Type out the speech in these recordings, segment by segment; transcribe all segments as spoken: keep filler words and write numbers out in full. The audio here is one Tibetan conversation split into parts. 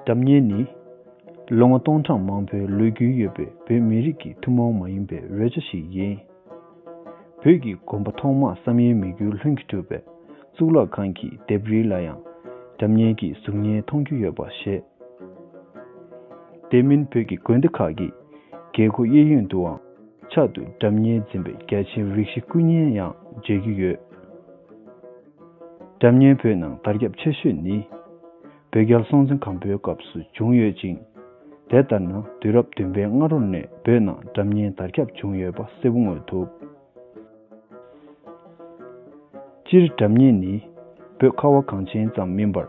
སྒྲ་སྙན་ནི། ལོ་ངོ་སྟོང་ཕྲག་མང་པོའི་ལོ་རྒྱུས་ཡོད་པའི་བོད་མི་རིགས་ཀྱི་ཐུན་མོང་མ་ཡིན་པའི་རོལ་ཆ་ཞིག་ཡིན། བོད་ཀྱི་དགོན་པ་ཐོག་མ་བསམ་ཡས་མི་འགྱུར་ལྷུན་གྱིས་གྲུབ་པའི་གཙུག་ལག་ཁང་གི་ལྡེབས་རིས་ལ་ཡང་སྒྲ་སྙན་གྱི་གཟུགས་བརྙན་མཐོང་རྒྱུ་ཡོད་པ་བཞེད། དེ་མིན་བོད་ཀྱི་དགོན་སྡེ་ཁག་གི་རྒྱལ་སྒོ་གཡས་གཡོན་དུའང་ཕྱག་ཏུ་སྒྲ་སྙན་འཛིན་པའི་རྒྱ་ཆེའི་རིགས་བཞི་སྐུ་བརྙན་ཡང་མཇལ་རྒྱུ་ཡོད། སྒྲ་སྙན་བོད་ནང་དར་ཁྱབ་ཆེ་ཤོས་ནི། བོད་རྒྱལ་སྲོང་བཙན་སྒམ་པོའི་སྐབས་སུ་བྱུང་ཡོད་ཅིང་། དེ་ལྟར་ན་དུས་རབས་བདུན་པའི་སྔ་རོལ་ནས་བོད་ནང་སྒྲ་སྙན་དར་ཁྱབ་བྱུང་ཡོད་པ་གསལ་པོ་མངོན་ཐུབ། སྤྱིར་སྒྲ་སྙན་ནི། བོད་ཁ་བ་གངས་ཅན་ཙམ་མིན་པར།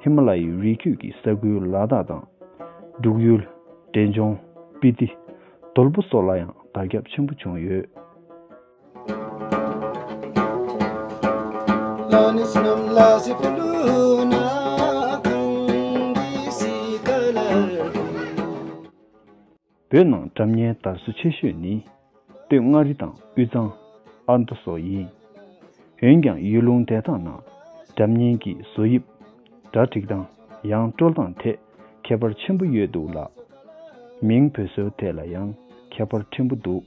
ཧི་མ་ལ་ཡའི་རི་རྒྱུད་ཀྱི་ས་ཁུལ་ལ་དྭགས་དང་། འབྲུག་ཡུལ། འབྲས་ལྗོངས། སྤི་ཏི། དོལ་པོ་སོགས་ལ་ཡང་དར་ཁྱབ་ཆེན་པོ་བྱུང་ཡོད། བོད་ནང་སྒྲ་སྙན་དར་སོ་ཆེ་ཤོས་ནི། སྟོད་མངའ་རིས་དང་དབུས་གཙང་། ཨ་མདོ་སོགས་ཡིན། འོན་ཀྱང་ཡུལ་ལུང་དེ་དག་ནང་སྒྲ་སྙན་གྱི་བཟོ་དབྱིབས། སྒྲ་སྒྲིག་སྟངས། ཡང་དཀྲོལ་སྟངས་ཐད་ཁྱད་པར་ཆེན་པོ་ཡོད་འདུག་ལ། མིང་འབོད་སྲོལ་ཐད་ལ་ཡང་ཁྱད་པར་ཕྲན་བུ་འདུག།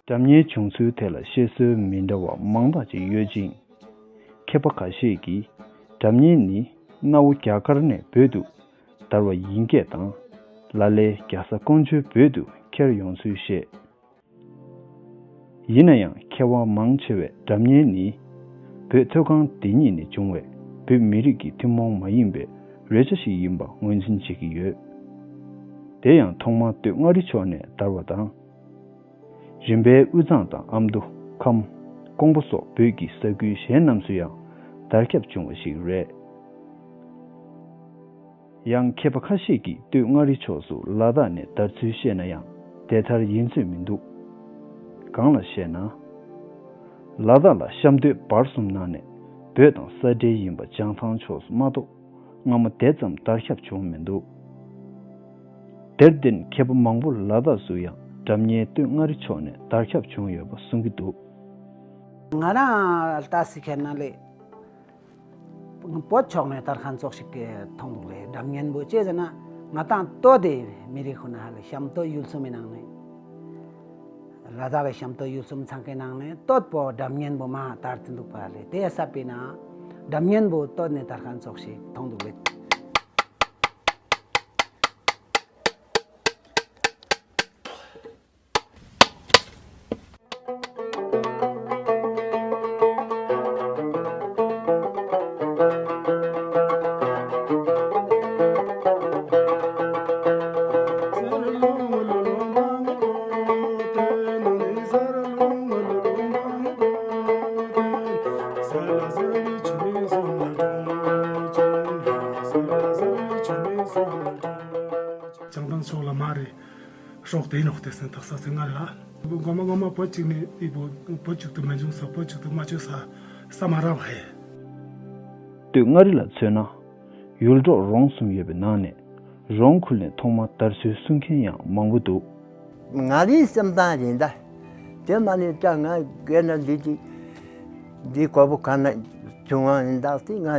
སྒྲ་སྙན་བྱུང་ཚུལ་ཐད་ལ་བཤད་སྲོལ་མི་འདྲ་བ་མང་དག་ཅིག་ཡོད་ཅིང་། མཁས་པ་ཁ་ཤས་ཀྱིས་སྒྲ་སྙན་ནི་གནའ་བོ་རྒྱ་གར་ནས་བོད་དུ་དར་བ་ཡིན་སྐད་དང་། ལ་ལས་རྒྱ་བཟའ་ཀོང་ཇོས་བོད་དུ་ཁྱེར་ཡོང་ཚུལ་བཤད། ཡིན་ན་ཡང་མཁས་པ་མང་ཆེ་བས་སྒྲ་སྙན་ནི་བོད་མཐོ་སྒང་འདི་ཉིད་ནས་བྱུང་བའི་བོད་མི་རིགས་ཀྱི་ཐུན་མོང་མ་ཡིན་པའི་རོལ་ཆ་ཞིག་ཡིན་པ་ངོས་འཛིན་བྱེད་ཀྱི་ཡོད། དེ་ཡང་ཐོག་མར་སྟོད་མངའ་རིས་ཕྱོགས་ནས་དར་བ་དང་། རིམ་པས་དབུས་གཙང་དང་ཨ་མདོ། ཁམས། ཀོང་པོ་སོགས་བོད་ཀྱི་ས་ཁུལ་གཞན་རྣམས་སུ་ཡང་དར་ཁྱབ་བྱུང་བ་ཞིག་རེད། ཡང་མཁས་པ་ཁ་ཤས་ཀྱིས་སྟོད་མངའ་རིས་ཕྱོགས་སུ་ལ་དྭགས་ནས་དར་ཚུལ་བཤད་ན་ཡང་དེ་ལྟར་ཡིན་ཚོད་མི་འདུག། གང་ལགས་ཤེ་ན། ལ་དྭགས་ལ་ཤམ་སྟོད་བར་གསུམ་ནང་ནས་བོད་དང་ས་འབྲེལ་ཡིན་པ་བྱང་ཐང་ཕྱོགས་སུ་མ་གཏོགས་སྔ་མོ་དེ་ཙམ་དར་ཁྱབ་བྱུང་མི་འདུག། དེར་བརྟེན་མཁས་པ་མང་པོ་ལ་དྭགས་སུ་ཡང་སྒྲ་སྙན་སྟོད་མངའ་རིས་ཕྱོགས་ནས་དར་ཁྱབ་བྱུང་ཡོད་པ་གསུང་གི་འདུག། ང་རང་ལྟ་སི་ཁྱེར་ན་ལས། བོད་ཕྱོགས་ནས་དར་མཁན་ཙོགས་ཤིག་གི་མཐོང་འདུག་ལས། སྒྲ་སྙན་པོ་ཅི་ཟེར་ན་ང་དང་སྟོད་དེ་མི་རིགས་ཁོ་ན་ཧ་ལས་ཤམ་སྟོད་ཡུལ་གསུམ་མི་ནང་ནས་ལ་དྭགས་ཀྱི་ཤམ་སྟོད་ཡུལ་གསུམ་ཚང་གི་ནང་ནས་སྟོད་པོ་སྒྲ་སྙན་པོ་མ་དར་ཏེ་འདུག་པ་ལས། དེ་ས་པའི་ན་སྒྲ་སྙན་པོ་སྟོད་ནས་དར་མཁན་ཙོགས་ཤིག་མཐོང་འདུག་ལས། བྱང་ཐང་ཕྱོགས་ལ་མ་རེད། སྲོག་དེ་ནོག་དེ་སེམས་ཐག་ས་སེ་ངར་ལ། མགོ་མ་མགོ་མ་བོད་ཅིག་ནས་ཨི་བོ་བོད་ཅིག་ཏུ་མ་བྱུང་ས་བོད་ཅིག་ཏུ་མ་བྱོས་ས་ས་མ་ར་བ་ཧེ། སྟོད་མངའ་རིས་ལ་མཚོན་ན། ཡུལ་གྲོགས་རོང་གསུམ་ཡོད་པའི་ནང་ནས་རོང་ཁུལ་ནས་ཐོག་མ་དར་ཚུལ་གསུང་མཁན་ཡང་མང་པོ་འདུག། ང་རའི་སེམས་ཐག་ཡིན་ད། དེ་མ་ནས་ཀྱང་ང་རྒན་ན་འདི་ཅིག་འདི་གོ་བོ་ག་ན་བྱུང་བ་ཡིན་ད་སྟེ་ང་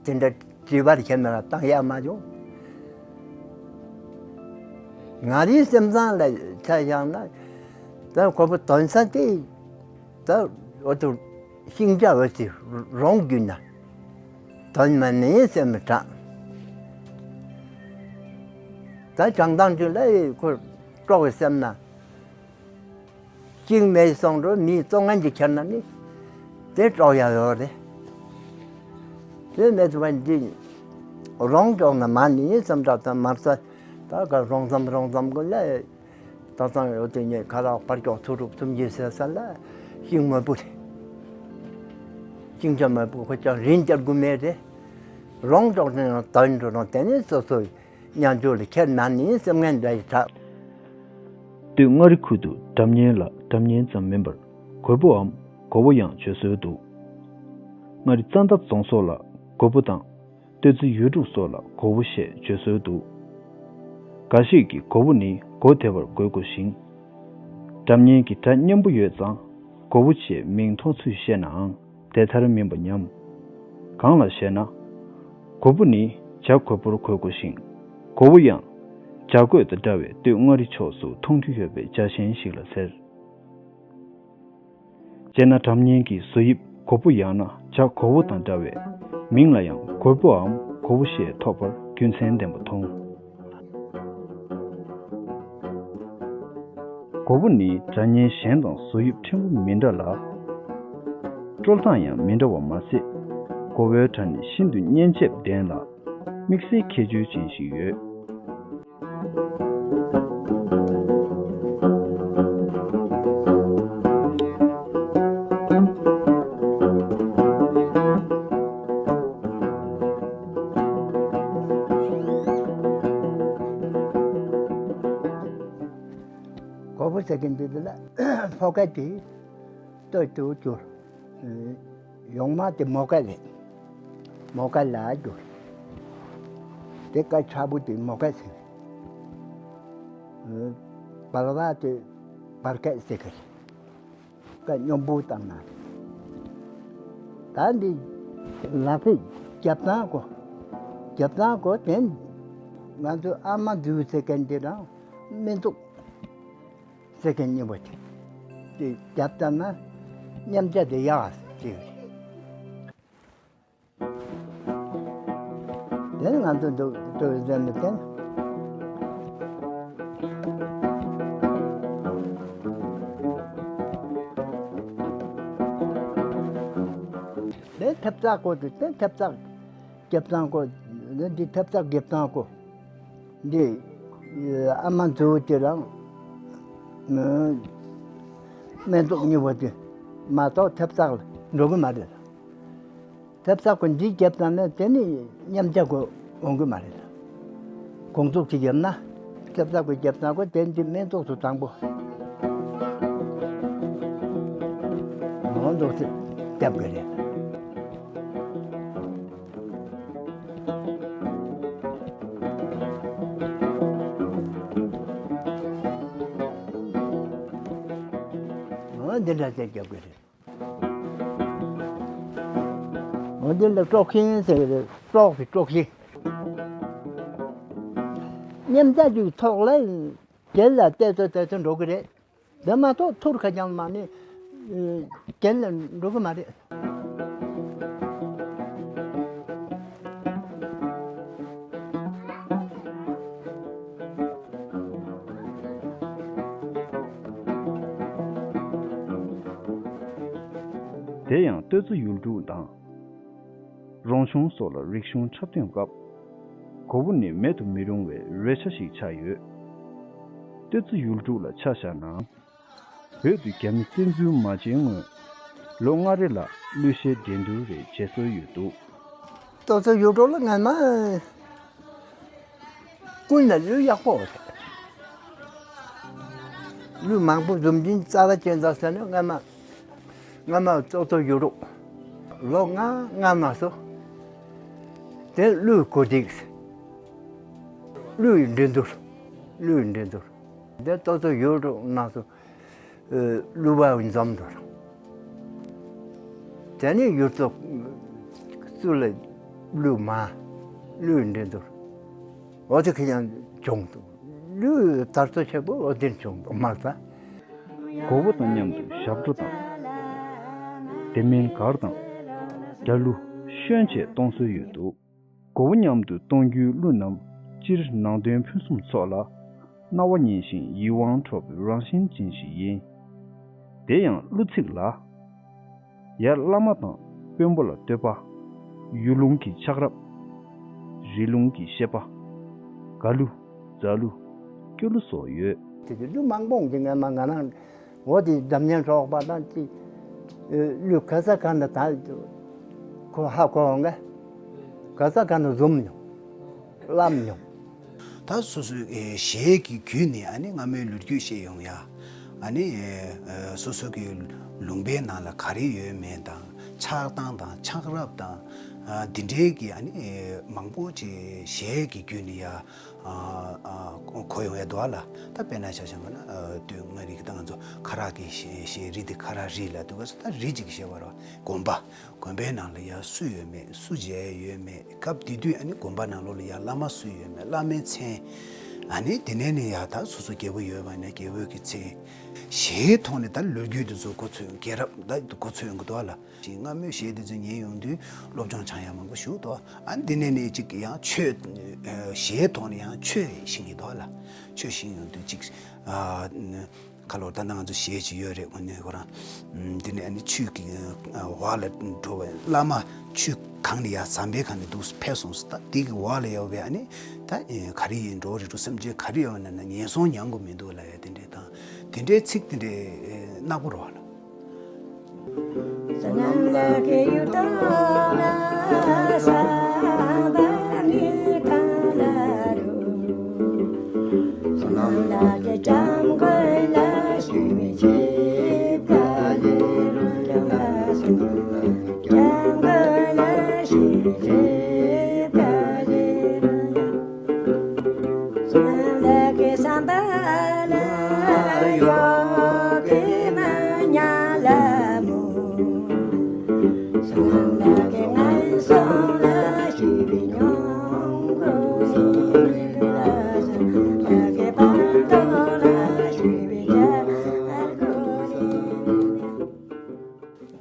དེ་འདྲ་དྲི་བར་ཁྱེད་ན་བཏང་ཡ་མ་བྱུང་། ང་རའི་སེམས་བཟང་ལ་ཆ་བཞག་ན་ད་ཁོ་བོ་དོན་ས་དེ་ད་འོ་དུ་ཤིང་རྒྱ་འོད་ཀྱི་རོང་རྒྱུད་ན་དོན་མ་ནི་སེམས་མི་དྲག། ད་བྱང་ཐང་རྒྱུད་ལ་ཁོ་གྲོགས་སེམས་ན། གཅིག་མེད་སོང་འགྲོ་མིའི་བཙོང་ངན་གྱི་ཁྱེར་ན་ནི་དེ་གྲོགས་ཡག་ཡོད་རེད། དེ་མེད་པ་འདི་རོང་གྲོགས་ན་མ་ནི་སེམས་དྲག་དང་མར་ས་ད་ག་རོང་ཙམ་རོང་ཙམ་གོ་ལ་ད་ཙང་ཡོད་དེ་ངས་ཁ་ལག་པར་ཀྱོག་ཐུ་རུབ་ཐུམ་གྱི་ཟེར་ས་ལ་ཤིང་མོད་པོ་རེད། ཅིང་ཅང་མ་པོ་ཁོ་ཅང་རིན་བསྐྱར་དགོས་མེད་རེད། རོང་ཅོག་ནས་ཡང་དོན་འགྲོ་རོང་དེ་ནས་སོ་སོའི་མཉམ་སྦྱོར་ལ་ཁྱེར་ན་ནི་སེམས་ངན་འདྲ་ཡི་དྲག་སྟོད་མངའ་རིས་ཁུལ་དུ་སྒྲ་སྙན་ལ་སྒྲ་སྙན་ཙམ་མིན་པར་གོས་པོའམ་གོ་བོ་ཡང་བརྗོད་སྲོལ་འདུག་མངའ་རིས་རྩ་མདའ་རྫོང་སོགས་ལ་གོས་པོ་དང་། སྟོད་རྩི་ཡུལ་དྲུག་སོགས་ལ་གོ་བོ་ཞེས་བརྗོད་སྲོལ་འདུག་འགའ་ཞིག་གིས་གོ་བོ་ནི་མགོ་དེ་བར་འགོད་དགོས་ཤིང་། སྒྲ་སྙན་གྱི་སྒྲ་སྙན་པོ་ཡོད་ཙང་གོ་བོ་ཞེས་མིང་ཐོགས་ཚུལ་བཤད་ནའང་དེ་ལྟར་མིན་པ་སྙམ། གང་ལགས་ཞེ་ན། གོ་བོ་ནི་བྱ་གོས་པོར་འགོད་དགོས་ཤིང་། གོ་བོ་ཡང་བྱ་གོས་དང་འདྲ་བའི་སྟོད་མངའ་རིས་ཕྱོགས་སུ་མཐོང་རྒྱུ་ཡོད་པའི་བྱ་ཤིང་ཞིག་ལ་ཟེར། སྤྱིར་ན་སྒྲ་སྙན་གྱི་བཟོ་དབྱིབས་གོ་བོ་ཡང་ན་བྱ་གོ་བོ་དང་འདྲ་བས་མིང་ལ་ཡང་གོས་པོའམ་གོ་བོ་ཞེས་ཐོགས་པར་རྒྱུ་མཚན་ལྡན་པ་མཐོང་། གོ་བོ་ནི་སྒྲ་སྙན་གཞན་དང་བཟོ་དབྱིབས་ཕྲན་བུ་མི་འདྲ་ལ། དཀྲོལ་སྟངས་ཡང་མི་འདྲ་བ་མ་ཟད། གོ་བོའི་སྒྲ་ནི་ཤིན་ཏུ་སྙན་འཇེབས་ལྡན་ལ། དམིགས་བསལ་ཁྱད་ཆོས་ཅན་ཞིག་ཡོད། གོ་བོ་ཟེར་གྱིན་འདུག་འདི་ལ་ཕོ་སྐད་དེ་སྟོད་དུ་གྱུར། ཡོང་མ་དེ་མོ་སྐད་རེད། མོ་སྐད་ལ་གྱུར། དེ་སྐད་ཚ་པོ་དེ་མོ་སྐད་ཟེར། བལ་བ་དེ་བལ་སྐད་ཟེར་གི་རེད། སྐད་སྙོམས་པོ་བཏང་ན། ད་འདི་ལ་ཕའི་རྒྱབ་ཐང་གོ། རྒྱབ་ཐང་གོ་དེ་ང་ཚོ་ཨ་མ་འཛུལ་ཟེར་མཁན་དེ་རང་སྨན་བཙོག་ཟེར་མཁན་གཉིས་པོ་དེ། དེ་རྒྱབ་ལྟ་ན་མཉམ་བྱ་དེ་ཡག་ཟེར། དེ་ནི་ང་ཚོ་འདུག་འདུག་ཟེར་ནས་དེ་ནི། དེ་ཐབ་ཚགས་སྐོར་དུ་དེ་ཐབ་ཚགས་རྒྱབ་ཐང་སྐོར། འདི་ཐབ་ཚགས་རྒྱབ་ཐང་སྐོར། འདི་ཨ་མ་མཛོ་དེ་རང་སྨན་བཙོག་གཉིས་པོ་དེ་མ་གཏོགས་ཐབ་ཚགས་ལ་འགྲོ་གི་མ་རེད། ཐབ་ཚགས་ཀྱི་འདི་རྒྱབ་ཐང་ན་དེ་ནི་མཉམ་བྱ་གོ་འོང་གི་མ་རེད། གོང་ཚོགས་ཅིག་བརྒྱབ་ན་ཐབ་ཚགས་ཀྱི་རྒྱབ་ཐང་གོ་དེ་འདི་སྨན་བཙོག་ཏུ་དང་པོ་མང་ཚོགས་ཚེ་རྒྱབ་གི་རེད། འོ་འདི་འདྲ་ཚེ་རྒྱབ་གི་རེད། འོ་འདི་ལ་དཀྲོག་ཤིང་ཟེར་གི་རེད། དཀྲོག་པའི་དཀྲོག་ཤིང་། མཉམ་བྱ་ཅིག་ཐོག་ལ་རྒྱན་ལ་བལྟས་ཚོད་བལྟས་ཚོད་འགྲོ་གི་རེད། དེ་མ་གཏོགས་ཐུར་ཁ་རྐྱང་མ་ནི་རྒྱན་ལ་འགྲོ་གི་མ་རེད། དེ་ཡང་སྟོད་མཚོ་ཡུལ་དྲུག་དང་། རོང་ཆུང་སོགས་ལ་རིག་གཞུང་འཁྲབ་སྟོན་སྐབས། གོ་བོ་ནི་མེད་དུ་མི་རུང་བའི་རོལ་ཆ་ཞིག་ཆགས་ཡོད། སྟོད་མཚོ་ཡུལ་དྲུག་ལ་ཆ་བཞག་ན། བོད་དུ་རྒྱ་མི་བཙན་འཛུལ་མ་བྱས་སྔོན། ལོ་ལྔ་རེ་ལ་གླུ་གཞས་འགྲན་བསྡུར་རེ་བྱེད་སྲོལ་ཡོད་འདུག་སྟོད་མཚོ་ཡུལ་དྲུག་ལ་སྔན་མ། ཀུན་ལ་གླུ་ཡག་པོ་རེད། གླུ་མང་པོ་འཛོམས་ཀྱིན་རྩ་བ་ཅན་ཟ་ཟེར་ནས་སྔ་མ། སྔ་མ་སྟོད་མཚོ་ཡུལ་དྲུག་ལོ་ལྔ་ལྔ་མ་སོ། དེ་གླུ་གོ་སྒྲིག་གླུ་ཡི་འགྲན་བསྡུར། གླུ་ཡི་འགྲན་བསྡུར། དེ་སྟོད་མཚོ་ཡུལ་དྲུག་ནང་སོ། གླུ་བ་འཛོམས་འདུག་དེ་ནས་ཡུལ་ཚོ་སུ་ལ་གླུ་མ། གླུའི་འགྲན་བསྡུར། འོ་དེ་ཁ་ཡང་བྱུང་འདུག་གླུའི་དར་སྲོལ་ཆེན་པོ་འོ་དེར་བྱུང་འདུག་མ་ཟད། གོ་བོ་དང་མཉམ་དུ་ཞབས་བྲོ་དང་། དེ་མིན་གར་དང་། རྒྱ་གླུ་ཤོན་བཅས་གཏོང་སྲོལ་ཡོད་འདུག་གོ་བོ་མཉམ་དུ་གཏོང་རྒྱུའི་གླུ་རྣམས་སྤྱིར་ནང་དོན་ཕུན་སུམ་ཚོགས་ལ། རྣ་བ་སྙན་ཞིང་ཡིད་དབང་འཕྲོག་པའི་རང་བཞིན་ཅན་ཞིག་ཡིན། དེ་ཡང་གླུ་ཚིག་ལ། ཡར་བླ་མ་དང་དཔོན་པོ་ལ་བསྟོད་པ། ཡུལ་ལུང་གི་ཆགས་རབས། རི་ལུང་གི་བཤད་པ། དགའ་གླུ། མཛའ་གླུ། སྐྱོ་གླུ་སོགས་ཡོད། དེ་གླུ་མང་པོ་འདི་ངས་མ་ང་རང་འོ་དེ་འཛམ་གླིང་གྲགས་པ་དང་ཅི། གླུ་ག་ས་ག་ན་ད། ཁོ་ཧ་གོ་འོང་ག་ག་ས་ག་ནས་འཛོམས་མྱོང་། བླངས་མྱོང་། ད་སོ་སོའི་ཨེ་གཞས་ཀྱི་བརྒྱུད་ནས་ཨ་ནི་སྔ་མོའི་ལོ་རྒྱུས་བཤད་ཡོང་ཡ། ཨ་ནི་ཨེ་སོ་སོ་གི་ལུང་པའི་ནང་ལ་ག་རེ་ཡོད་མེད་དང་ཆགས་སྡང་དང་ཆགས་རབས་དང་ཨ་འདི་འདྲའི་གི་ཨ་ནི་ཨེ་མང་པོ་ཅིག་གཞས་ཀྱི་བརྒྱུད་ནས་ཡ། ཨ་ཨ་གོ་ཡོང་ཡ་འདུག་ཨ་ལ། ད་དཔེར་ན་ཆ་བཞག་པ་ན་ཨ་དུས་སྔ་རིག་ད་ང་ཚོ་ཁ་རག་གི་གཞས་གཞས་རིགས་དེ་ཁ་རག་རིགས་ལ་འདུག་ག་ད་རིགས་གཅིག་གི་གཞས་པ་རེད་བ། དགོན་པ། དགོན་པའི་ནང་ལ་ཡ་སུ་ཡོད་མེད་སུ་མཇལ་ཡོད་མེད་སྐབས་དེ་དུས་ཨ་ནི་དགོན་པ་ནང་ལོགས་ལ་ཡ་བླ་མ་སུ་ཡོད་མེད་བླ་མའི་མཚན། ཨ་ནི་དེ་ནས་ནི་ཡ་ད་སོ་སོ་རྒྱལ་པོ་ཡོད་པ་ན་རྒྱལ་པོའི་གི་མཚན། གཞས་ཐོག་ནས་ད་ལོ་རྒྱུས་དེ་ཚོ་གོ་ཚོད་རྒྱལ་རབས་ད་གོ་ཚོད་ཡོང་གི་འདུག་ཨ་ལ། ཅིག་སྔ་མོའི་གཞས་དེ་ཚོ་ཉན་ཡོང་དུས་སློབ་སྦྱོང་སྦྱང་ཡ་མང་པོ་ཞིག་འདུག་ཨ་འདི་ནས་ནི་ཅིག་ཡང་ཆོས་གཞས་ཐོག་ནས་ཡང་ཆོས་ཤེས་ཀྱི་འདུག་ཨ་ལ། ཆོས་ཤེས་ཡོང་དུས་ཅིག་ཨ་ཁ་ལོ་ད་ནང་ཚོ་གཞས་ཅིག་ཡོད་རེད། དངོས་གནས་ཁོ་རང་འདི་ནས་ཨ་ནི་ཆོས་ཀྱི་འོག་ལ་འགྲོ་བའི་བླ་མ་ཆོས་གང་ནས་ཡར་ཟམ་པའི་གང་ནས་འདུག་ཕེབས་སོང་ད་དེ་གི་འོག་ལ་ཡོད་པའི་ཨ་ནི་ད་ག་རེ་ཡིན་འགྲོ་རེ་འགྲོ་སེམས་ཅན་ག་རེ་ཡོད་ན་ན་ངན་སོང་མྱང་དགོས་མི་འདུག་ལ་ཡ་དེ་འདྲས་དང་དེ་འདྲའི་ཚིག་དེ་འདྲས་ནག་པོ་རེད་བ་ལ།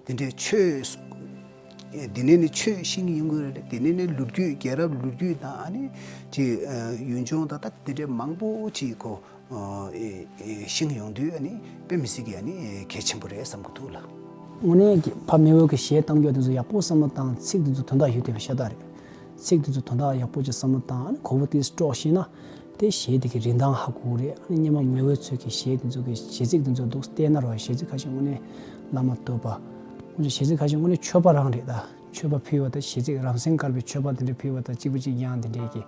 དེ་འདྲའི་ཆོས། དེ་ནས་ནི་ཆོས་ཤེས་ཀྱི་ཡོང་གི་རེད། དེ་ནས་ནི་ལོ་རྒྱུས་རྒྱལ་རབས་ལོ་རྒྱུས་དང་ཨ་ནི་ཅི་ཡུལ་ལྗོངས་དང་ད་དེ་འདྲའི་མང་པོ་ཅིག་གོ་ཤེས་ཀྱི་ཡོང་དུས་ཨ་ནི་དཔེ་མི་སྲིད་ཀྱི་ཨ་ནི་གལ་ཆེན་པོ་རེད་བསམ་གྱི་འདུག་ལ། དངོས་གནས་ཀྱི་ཕ་མེས་པོ་གི་གཞས་གཏམ་རྒྱུད་དེ་ཚོ་ཡག་པོ་བསམ་བློ་བཏང་ཚིག་དེ་ཚོ་དོན་དག་ཡོད་བསྡད་པའི་ཤ་སྟག་རེད། ཚིག་དེ་ཚོ་དོན་དག་ཡག་པོ་ཅིག་བསམ་བློ་བཏང་ཨ་ནི་གོ་བོ་དེ་དཀྲོགས་ཤེས་ན། དེ་གཞས་དེ་གི་རིན་ཐང་ཧ་གོ་གི་རེད། ཨ་ནི་སྔོན་མ་མེས་པོ་ཚོས་ཀྱི་གཞས་དེ་ཚོ་གི་གཞས་ཚིག་དེ་ཚོ་འདུག་བལྟས་ན་རོ་གཞས་ཚིག་ཁ་ཤས་དངོས་གནས་བླ་མ་བསྟོད་པ། དངོས་གཞས་ཚིག་ཁ་ཤས་དངོས་གནས་མཆོད་པ་རང་རེད་ད། མཆོད་པ་ཕུལ་བ་ད་གཞས་ཚིག་རང་སེམས་དཀར་པོའི་མཆོད་པ་དེ་འདྲ་ཕུལ་བ་ད་གཅིག་པུ་གཅིག་རྐྱང་དེ་འདྲས་ཀྱི།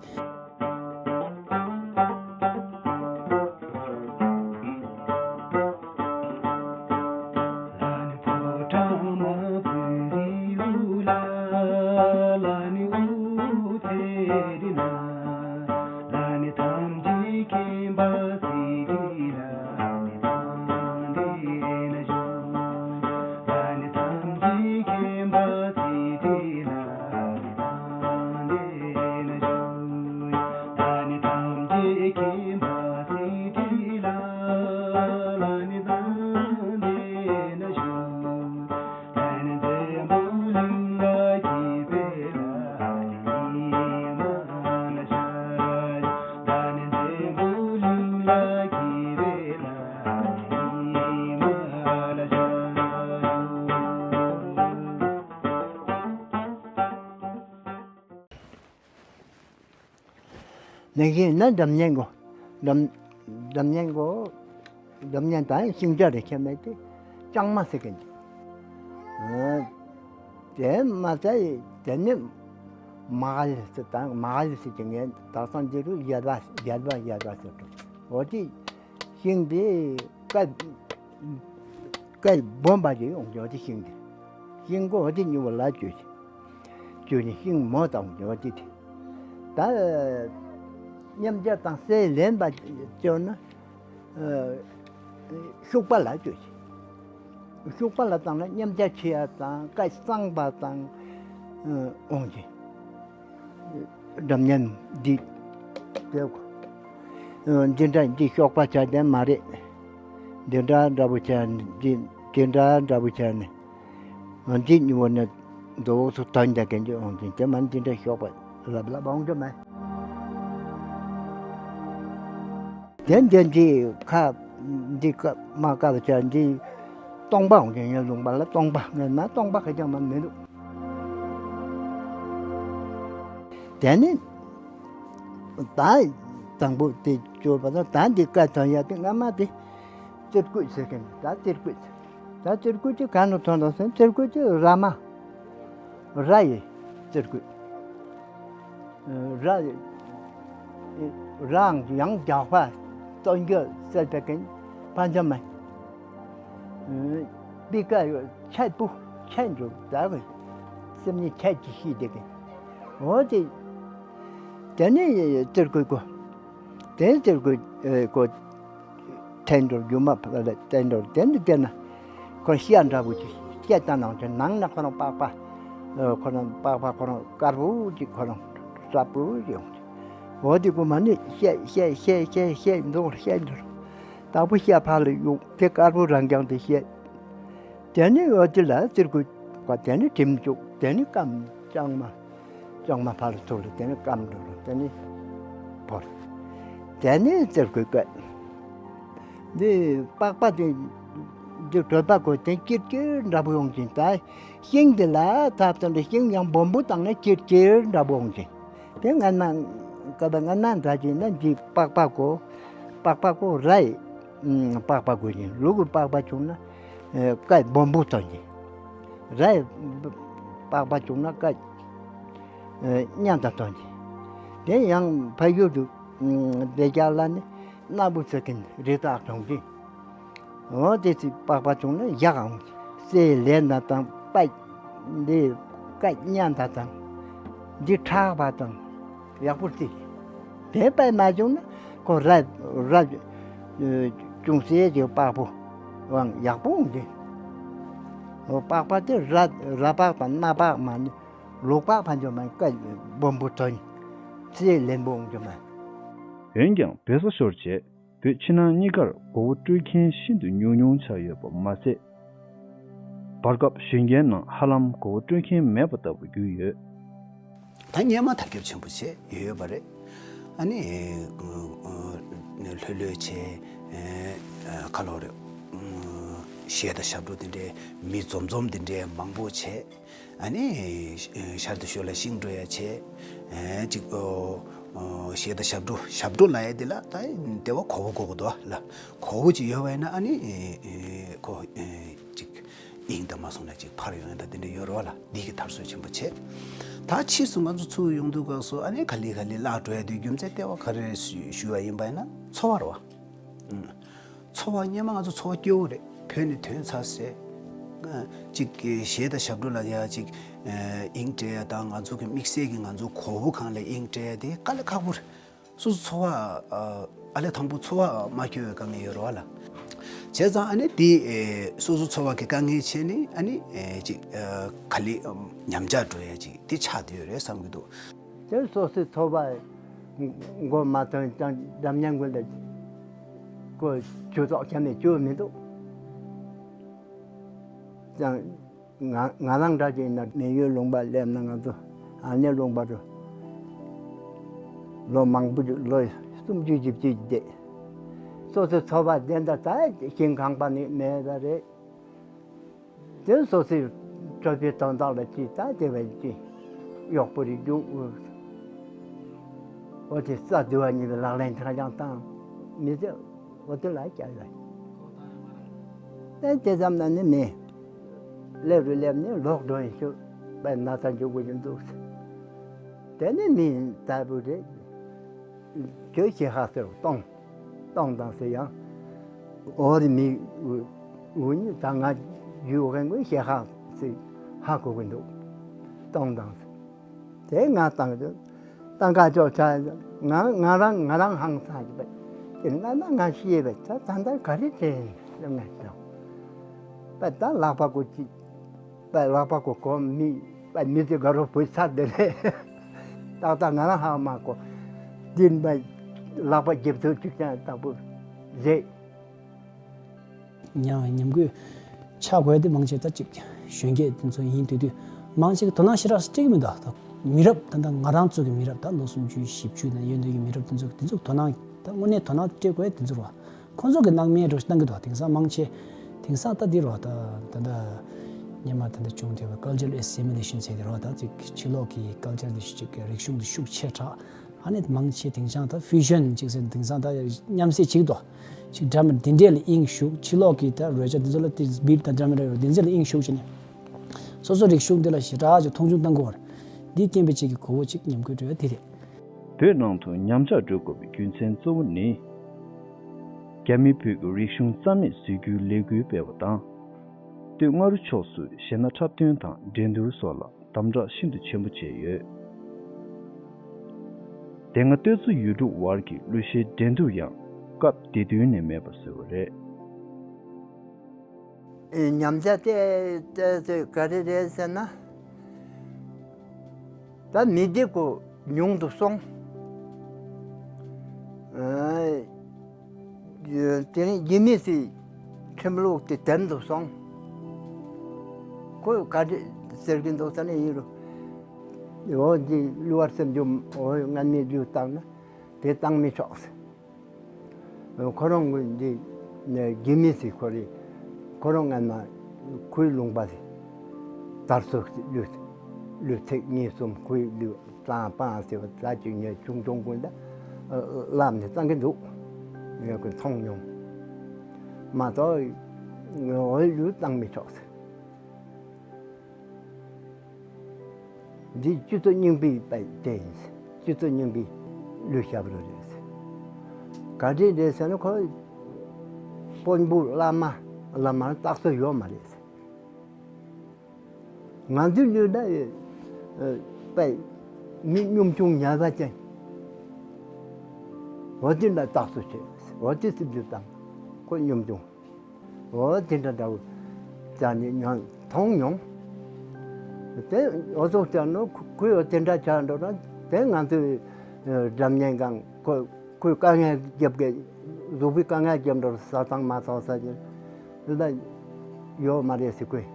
ནང་བཞིན་ན་འགྲམ་ཉན་གོ། འགྲམ་འགྲམ་ཉན་གོ། འགྲམ་ཉན་དང་ཤིང་ཆ་རེ་ཁྱད་མེད་དེ་ལྕང་མ་ཟེར་གི་འདུག་དེ་མ་ཚད་དེ་ནི་མ་ག་ལི་ཟེར་དང་མ་ག་ལི་ཟེར་གི་ངས་དག་སང་འདི་རུ་ཡལ་བ་ཡལ་བ་ཡལ་བ་ཟེར་འདུག་འོ་དེ་ཤིང་དེ་ཀ་ཀ་སྦོམ་པ་ཅིག་ཡོང་གི་འོ་དེ་ཤིང་དེ་ཤིང་གོ་འོ་དེ་ཉི་བོ་ལ་བཅོས་ཤིང་། ཅོ་ནི་ཤིང་མོ་དང་ཉོ་ཅི་དེ། ད་མཉམ་སྦྱར་དང་སྲེ་ལེན་པ་ཅོ་ན་ཤུག་པ་ལ་ཅོ་ཅི། ཤུག་པ་ལ་བཏང་ན་མཉམ་སྦྱར་ཆེ་ཡ་དང་ཀ་གཙང་པ་དང་འོང་ཅི། འགྲམ་ཉན་འདི་དེ་གོ། འདི་འདྲ་འདི་ཤོག་པ་ཆ་དེ་མ་རེད། འདི་འདྲ་འདྲ་པོ་ཆ་འདི་འདི་འདྲ་འདྲ་པོ་ཆ་ནི། འདི་ཉི་བོ་ནི་འདོགས་སུ་ཐོན་རྒྱ་གན་གྱི་འོང་ཚུན་དེ་མ་འདི་འདྲ་ཤོག་པ་ལབ་ལབ་འོང་རྒྱུ་མེད། དེ་འདི་འདི་ཁ་འདི་ཀ་མ་ཀ་བ་ཆ་འདི་སྟོང་པ་འོང་རྒྱུ་ངས་ལུང་པ་ལ་སྟོང་པ་ངས་ན་སྟོང་པ་ཁ་ཅང་མ་མི་འདུག་དེ་ནི་ད་དང་པོ་དེ་བཅོས་པ་ད་ད་འདི་ཀ་ཐོན་ཡ་དེ་སྔ་མ་དེ་ཙིར་ཀུད་ཟེར་གི་འདུག་ད་ཙིར་ཀུད་ཟེར། ད་ཙིར་ཀུད་ཅིག་ག་ནས་ཐོན་འདུག་ཟེར་ཙིར་ཀུད་ཅིག་ར་མ། ར་ཡི་ཙིར་གུ། ར་ཡི་རང་ཡང་རྒྱག་པ་སྟོན་རྒྱུ་ཟེར་བའི་གིན་པན་ཇ་མན། པི་ཀ་ཡོད་ཆད་པུ་ཆད་འགྲོ་ད་གི་སེམས་ཉིད་ཆད་ཀྱི་ཤི་དེ་གི། འོ་དེ་དེ་ནི་ཙིར་གུ་གོ། དེ་ནི་ཙིར་གུ་གོ། ཐན་འགྲོ་རྒྱུ་མ་ཕ་ལ་ཐན་འགྲོ་དེ་ནི་དེ་ན་ཁོ་ཤི་ཡ་འདྲ་བོ་ཅིག་སྐད་བཏང་ནང་ཆེ་ནང་ན་ཁོ་རང་པགས་པ། ཁོ་རང་པགས་པ་ཁོ་རང་དཀར་པོ་ཅིག་ཁོ་རང་སྲབ་པོ་ཅིག་ཡོང་། འོ་དེ་གོ་མ་ནི་ཤད་ཤད་ཤད་ཤད་ཤད་འདུག་ཤད་འདུག་དག་པོ་ཤད་ཕ་ལ་གཡུག་དེ་དཀར་པོ་རང་རྐྱང་དེ་ཤད། དེ་ནི་འོ་དེ་ལ་ཙིར་གུ་ག་དེ་ནི་གྲིམ་བཅུག་དེ་ནི་སྐམ་ལྕང་མ། ལྕང་མ་ཕར་ལ་ཐུག་ལ་དེ་ནི་སྐམ་འགྲོ་ལ་དེ་ནི་བོར། དེ་ནི་ཙིར་གུ་བཀལ། འདི་པགས་པ་དེ་འདི་གྲོད་པ་གོ་དེ་ཀིར་ཀིར་འདྲ་པོ་ཡོང་གིན་ད་ཤིང་དེ་ལ་ཐབ་ཙམ་དུ་ཤིང་ཡང་སྦོམ་པོ་བཏང་ན་ཀིར་ཀིར་འདྲ་པོ་ཡོང་གིན། དེ་ང་ན་ཀ་པ་ང་ན་འདྲ་གིན་ན་འདི་པགས་པ་གོ། པགས་པ་གོ་ར་ཡི་པགས་པ་གོ་ཡིན་ལུ་གུ་པགས་པ་བྱུང་ན་ཀ་སྦོམ་པོ་བཏང་གིན། ར་ཡི་པགས་པ་བྱུང་ན་ཀ་ཉན་དང་བཏང་གིན། དེ་ཡང་ཕ་ཡུལ་དུ་བདེ་རྒྱ་ལ་ནི་སྣ་བུ་ཚེ་གིན་རི་དྭགས་བྱུང་གིན། འོ་དེ་ཚིག་པགས་པ་བྱུང་ན་ཡག་ཨང་། སེ་ལེ་ན་དང་པ་འདི་ཀ་ཉན་ད་དང་འདི་ཁྲག་པ་དང་ཡག་པོ་རྩི། དེ་པ་མ་བྱུང་ན་ཁོ་ར་ར་ཅུང་ཟད་ཀྱི་པགས་པོ་ཨང་ཡག་པོ་འོང་གི། འོ་པགས་པ་དེ་ར་ར་པགས་དང་སྣ་པགས་མ་ནི་ལུག་པགས་ཕན་ཚུན་མ་ཀ་སྦོམ་པོ་ཐོན་ཚེ་ལེན་པོ་འོང་གི་མ། འོན་ཀྱང་བོད་ས་ཤོར་རྗེས་བོད་ཕྱི་ནང་གཉིས་ཀར་མགོ་བོ་དཀྲོལ་མཁན་ཤིན་ཏུ་ཉུང་ཉུང་ཆགས་ཡོད་པ་མ་ཟད། བར་སྐབས་གཞོན་སྐྱེས་ནང་ཧ་ལམ་མགོ་བོ་དཀྲོལ་མཁན་མེད་པ་ལྟ་བུ་གྱུར་ཡོད། ད་སྔོན་མ་དར་ཁྱབ་ཆེན་པོ་བྱས་ཡོད་པ་རེད། ཨ་ནི་ལྷོད་ལྷོད་བྱས་ཁ་ལོ་རེད། གཞས་དང་ཞབས་བྲོ་དེ་འདྲའི་མི་འཛོམས་འཛོམས་དེ་འདྲའི་མང་པོ་བྱས། ཨ་ནི་ཤར་དུ་ཤོད་ལ་ཤིང་འགྲོ་ཡ་བྱས། གཅིག་གཞས་དང་ཞབས་བྲོ་ཞབས་བྲོ་ལ་ཡ་དེ་ལ་ད་དེ་བ་གོ་བོ་གོ་གོ་དོ་ལ་གོ་བོ་ཅིག་ཡོད་བ་ཡིན་ན་ཨ་ནི་ཁོ་ཅིག་དབྱིངས་དང་མ་སོང་ན་ཅིག་ཕར་ཡོང་ཡ་ད་དེ་འདྲ་ཡོད་རེད་བ་ལ་འདི་གི་དར་སྲོལ་ཆེན་པོ་བྱས། ད་ཕྱིས་སུ་ང་ཚོ་ཚུར་ཡོང་དུས་སྐབས་སུ་ཨ་ནི་ག་ལེ་ག་ལེ་བརླག་འགྲོ་ཡ་དེ་རྒྱུ་མཚན་ལྟེ་བ་ག་རེ་ཞུ་བ་ཡིན་པ་ཡིན་ན་འཚོ་བ་རེད་བ། འཚོ་བ་སྔོན་མ་ང་ཚོ་འཚོ་བ་སྐྱོ་བོ་རེད། བོད་ནས་ཐོན་ཚར་སེ། གཅིག་གཞས་དང་ཞབས་བྲོ་ལ་ཡ་གཅིག་དབྱིངས་སྤྲད་ཡ་དང་ང་ཚོ་གི་དམིགས་བསལ་གྱི་ང་ཚོ་གོ་བོ་གང་ལ་དབྱིངས་སྤྲད་ཡ་དེ་དཀའ་ལས་ཁག་པོ་རེད། སོ་སོ་འཚོ་བ་ཨ་ལས་དང་པོ་འཚོ་བ་མ་སྐྱོ་བའི་དཀའ་ངལ་ཡོད་རེད་བ་ལ། བྱས་ཙང་ཨ་ནི་དེ་སོ་སོ་འཚོ་བ་གི་དཀའ་ངལ་བྱས་ནས་ཨ་ནི་གཅིག་ག་ལེ་ཉམས་ཆག་འགྲོ་ཡ་གཅིག་དེ་ཆགས་བསྡད་ཡོད་རེད་བསམ་གྱི་འདུག་དེ་སོ་སོའི་འཚོ་བ་མགོ་མ་ཐོན་ཀྱང་འཇམ་མཉམ་ཀུན་ལ་ཀོ་ཆུ་ཐོག་ཆ་མེད་ཆུ་མི་འདུག་ཀྱང་ང་ང་རང་འདྲ་ཅིག་ཡིན་ན་མི་ཡུལ་ལུང་པ་སླེབས་ན་ང་ཚོ་ཨ་ནེ་ལུང་པ་རུ་ལོ་མང་པོ་ཅིག་ལོ་སུམ་ཅུ་བཞི་བཅུ་བསྡད། སོ་སོའི་འཚོ་བ་བདེ་འདྲ་ད་ཞིང་ཁང་པ་ནི་མེད་པ་རེད། དེ་སོ་སོའི་གྲོད་པའི་དོན་དག་ལ་ཅིག་ད་དེ་བས་ཅིག་གཡོག་པོ་རེ་རྒྱུག་འོ་དེ་རྩ་བསྡུ་བ་གཉིས་པའི་ལག་ལེན་ཐང་ཡང་བཏང་མི་ཚེ་འོ་དེ་ལ་བསྐྱལ་བས། ད་དེ་ཙམ་ན་ནི་མི་སླེབས་རུ་སླེབས་ནས་ལོག་འགྲོ་ཡིན་ཤོད་པའི་ན་ཚ་འཇུག་དགོས་ཀྱི་འདུག་དེ་ནི་མི་ལྟ་བུ་རེད། ཁྱོད་ཞེ་ཧ་ཟེར་གཏོང་། གཏོང་དང་ཟེར་ཡང་། འོ་རི་མི་འུ་གཉིས་ད་ང་རྒྱུ་འོ་གན་གོ་ཞེ་ཧ་ཟེར་ཧ་གོ་གི་འདུག་གཏོང་དང་ཟེར། དེ་ང་བཏང་ཟེར། ད་ང་ཅོག་ཆ་ང་ང་རང་ང་རང་ཧང་སང་གི་པས། དེ་ང་ན་ང་ཤེས་པས་ད་ད་ལྟ་ག་རེ་དྲན་ཟེར་ང་ཅོག་པས་ད་ལག་པ་གོ་ཅིག་པ་ལག་པ་གོ་གོ་མི་པ་མི་དེ་དགའ་རོགས་བུ་ཚར་དེ་རེད། ཏག་ཏག་ང་རང་ཧ་མ་གོ། འདི་པ་ལག་པ་རྒྱབ་ཐོག་ཅིག་ཀྱང་ལྟ་བུ་རེད། ཉ་ཉམས་རྒུད་ཆགས་དགོས་དེ་མང་ཆེ་ད་ཅིག་གཞོན་སྐྱེས་དེ་ཚོ་ཡིན་དུས་དུས་མང་ཆེ་གི་དོ་སྣང་ཞེ་དྲག་སྤྲད་ཀྱི་མི་འདུག་ད་མི་རབས་ད་ལྟ་ང་རང་ཚོ་གི་མི་རབས་ད་ལོ་སུམ་ཅུ་བཞི་བཅུ་ན་ཡོད་འདོད་ཀྱི་མི་རབས་དེ་ཚོ་དེ་ཚོ་དོ་སྣང་ད་དངོས་གནས་དོ་སྣང་སྤྲད་དགོས་དེ་ཚོ་རེད་བ། ཁོང་ཚོ་གི་སྣང་མེད་འགྲོ་གནང་གི་འདུག་དེང་སང་མང་ཆེ་དེང་སང་ད་འདི་རོ་ད་ད་ད་སྙན་མ་ད་ད་བྱུང་དེ་བ་cultural assimilation ཟེར་དེ་རོ་ད་ཅིག་ཕྱི་ལོགས་ཀྱི་culture དེ་ཤུགས་ཅིག་རིག་གཞུང་དེ་ཤུགས་ཆེ་དྲགས་ཨ་ནི་མང་ཆེ་དེང་སང་ད་fusion ཅིག་ཟེར་དེང་སང་ད་མཉམ་བསྲེས་ཅིག་འདུག་ཅིག་འདྲ་མི་འདི་འདྲས་ལ་དབྱིངས་ཞུགས་ཕྱི་ལོགས་ཀྱི་ད་རོལ་ཆ་འདི་ཚོ་ལ་དེ་beat དང་འདྲ་མི་འདྲ་རོ་འདི་ཚོ་ལ་དབྱིངས་ཞུགས་བྱས་ནས། སོ་སོ་རིག་གཞུང་འདི་ལ་ཞེ་དྲག་ཅིག་མཐོང་ཆུང་གཏང་དགོས་པར། འདིས་རྐྱེན་པས་ཅིག་གི་གོ་བོ་ཅིག་ཉམས་རྒུད་འགྲོ་ཡ་དེ་རེད། བོད་ནང་དུ་ཉམས་ཆག་འགྲོ་དགོས་པའི་རྒྱུ་མཚན་གཙོ་བོ་ནི། རྒྱ་མི་བོད་ཀྱི་རིག་གཞུང་རྩ་མེད་བཟོ་རྒྱུའི་ལས་འགུལ་སྤེལ་བ་དང་། སྟོད་མངའ་རིས་ཕྱོགས་སུ་གཞས་སྣ་འཁྲབ་སྟོན་དང་འགྲན་བསྡུར་སོགས་ལ་དམ་དྲག་ཤིན་ཏུ་ཆེན་པོ་བྱས་ཡོད། དེ་སྔ་སྟོད་མཚོ་ཡུལ་གྲུ་བར་གྱི་གླུ་གཞས་འགྲན་བསྡུར་ཡང་སྐབས་དེ་དུས་ནས་མེད་པར་བཟོས་པ་རེད། ཉམས་ཆག་དེ་དེ་ཚོས་ག་རེ་རེད་ཟེར་ན། ད་མི་སྡེ་ཁོ་ཉུང་དུ་སོང་། ཨ། དེ་རིང་རྒྱུ་མི་སི་ཁྲིམས་ལུགས་དེ་དམ་དུ་སོང་། ཁོས་ག་འདྲ་ཟེར་གྱི་འདུག་ཟེར་ན་ཡིན་རུང་། འོ་འདི་གླུ་བ་སེམས་རྒྱུ་འོ་སྔ་མའི་གླུ་བཏང་ན་དེ་བཏང་མི་ཆོག་ཟེར། ཁོ་རང་གི་འདི་རྒྱུ་མི་སི་ཁོ་རེ་ཁོ་རང་སྔ་མ་ཁོའི་ལུང་པ་སི་དར་སོ་གླུ་གླུ་ཚིག་གཉིས་གསུམ་ཁོའི་གླུ། གཙང་པང་ཟེར་བ་ཙག་ཅིག་ཉོས་ཆུང་ཆུང་ཀུན་ད་བླམ་ནས་གཙང་གི་འདུག་ངས་ཀུན་མཐོང་མྱོང་། མ་གཏོགས་འོས་ལུས་བཏང་མི་ཆོག་ཟེར། འདི་སྤྱི་ཚོགས་རྙིང་པའི་པའི་དེ་ཡིན་ཟེར། སྤྱི་ཚོགས་རྙིང་པའི་གླུ་ཞབས་རུ་རེད་ཟེར། ག་འདྲས་རེད་ཟེར་ན་ཁོ་དཔོན་པོ་བླ་མ་བླ་མར་རྟགས་གསོ་ཡོད་མ་རེད་ཟེར། ང་ཚོའི་ལུས་ལ་ཨེ་པའི་མི་སྙོམས་ཆུང་ཉལ་བ་ཅན། འོ་དེ་ལ་རྟགས་སུ་བྱེད། འོ་དེ་སྲིད་ལུས་དང་ཁོ་སྙོམས་ཆུང་། འོ་དེ་འདྲ་འདྲ་བོ་ཙང་ནས་ཉོན་མཐོང་མྱོང་། དེ་འོ་ཙོག་ཙང་ནོ་ཁོས་འོ་དེ་འདྲ་ཆགས་འགྲོ་ན་དེ་ང་ཚོའི་ཨེ་སྒྲ་སྙན་གང་ཁོ། ཁོས་དཀའ་ངལ་རྒྱབ་གི་གཟུགས་པོའི་དཀའ་ངལ་རྒྱབ་འགྲོ་ཟ་ཐང་མ་ཐང་ཟ་གི་ལ་ཡོད་མ་རེད་ཟེར་ཁོས།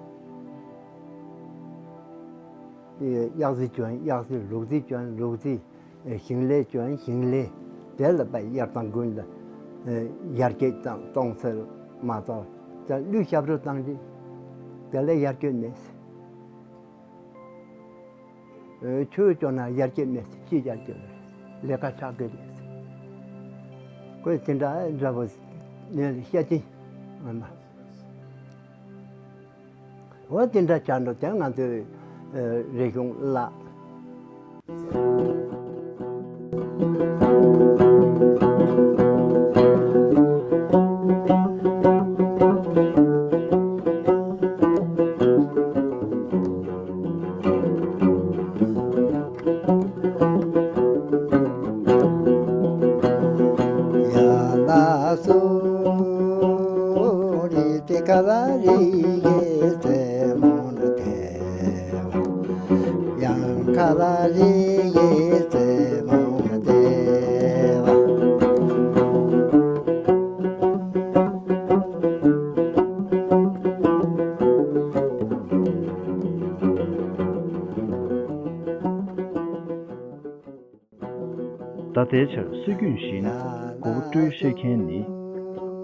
གཡག་རྫི་གྱོན་གཡག་རྫི། ལུག་རྫི་གྱོན་ལུག་རྫི། ཞིང་ལས་གྱོན་ཞིང་ལས། དེ་ལ་པ་དབྱར་དང་དགུན་ལ་ཡར་རྒྱས་དང་གཏོང་ཚད་མ་གཏོགས་ད་གླུ་ཞབས་བྲོ་བཏང་རྗེས་དེ་ལ་ཡར་རྒྱས་མེད་ཟེར། ཆོས་སྐྱོང་ན་ཡར་སྐྱེད་མེད་ཅི་ཡར་སྐྱེད་རེད། ལས་ཀ་ཆག་གི་རེད། ཁོས་དེ་འདྲ་འདྲ་པོ་ནས་བཤད་ཅིང་ཨ་མ། འོ་དེ་འདྲ་བྱ་འགྲོ་དེ་ང་ཚོའི་རིག་གཞུང་བརླག་ད་ལྟའི་ཆར་སྲོལ་རྒྱུན་བཞིན་མགོ་བོ་དཀྲོལ་ཤེས་མཁན་ནི་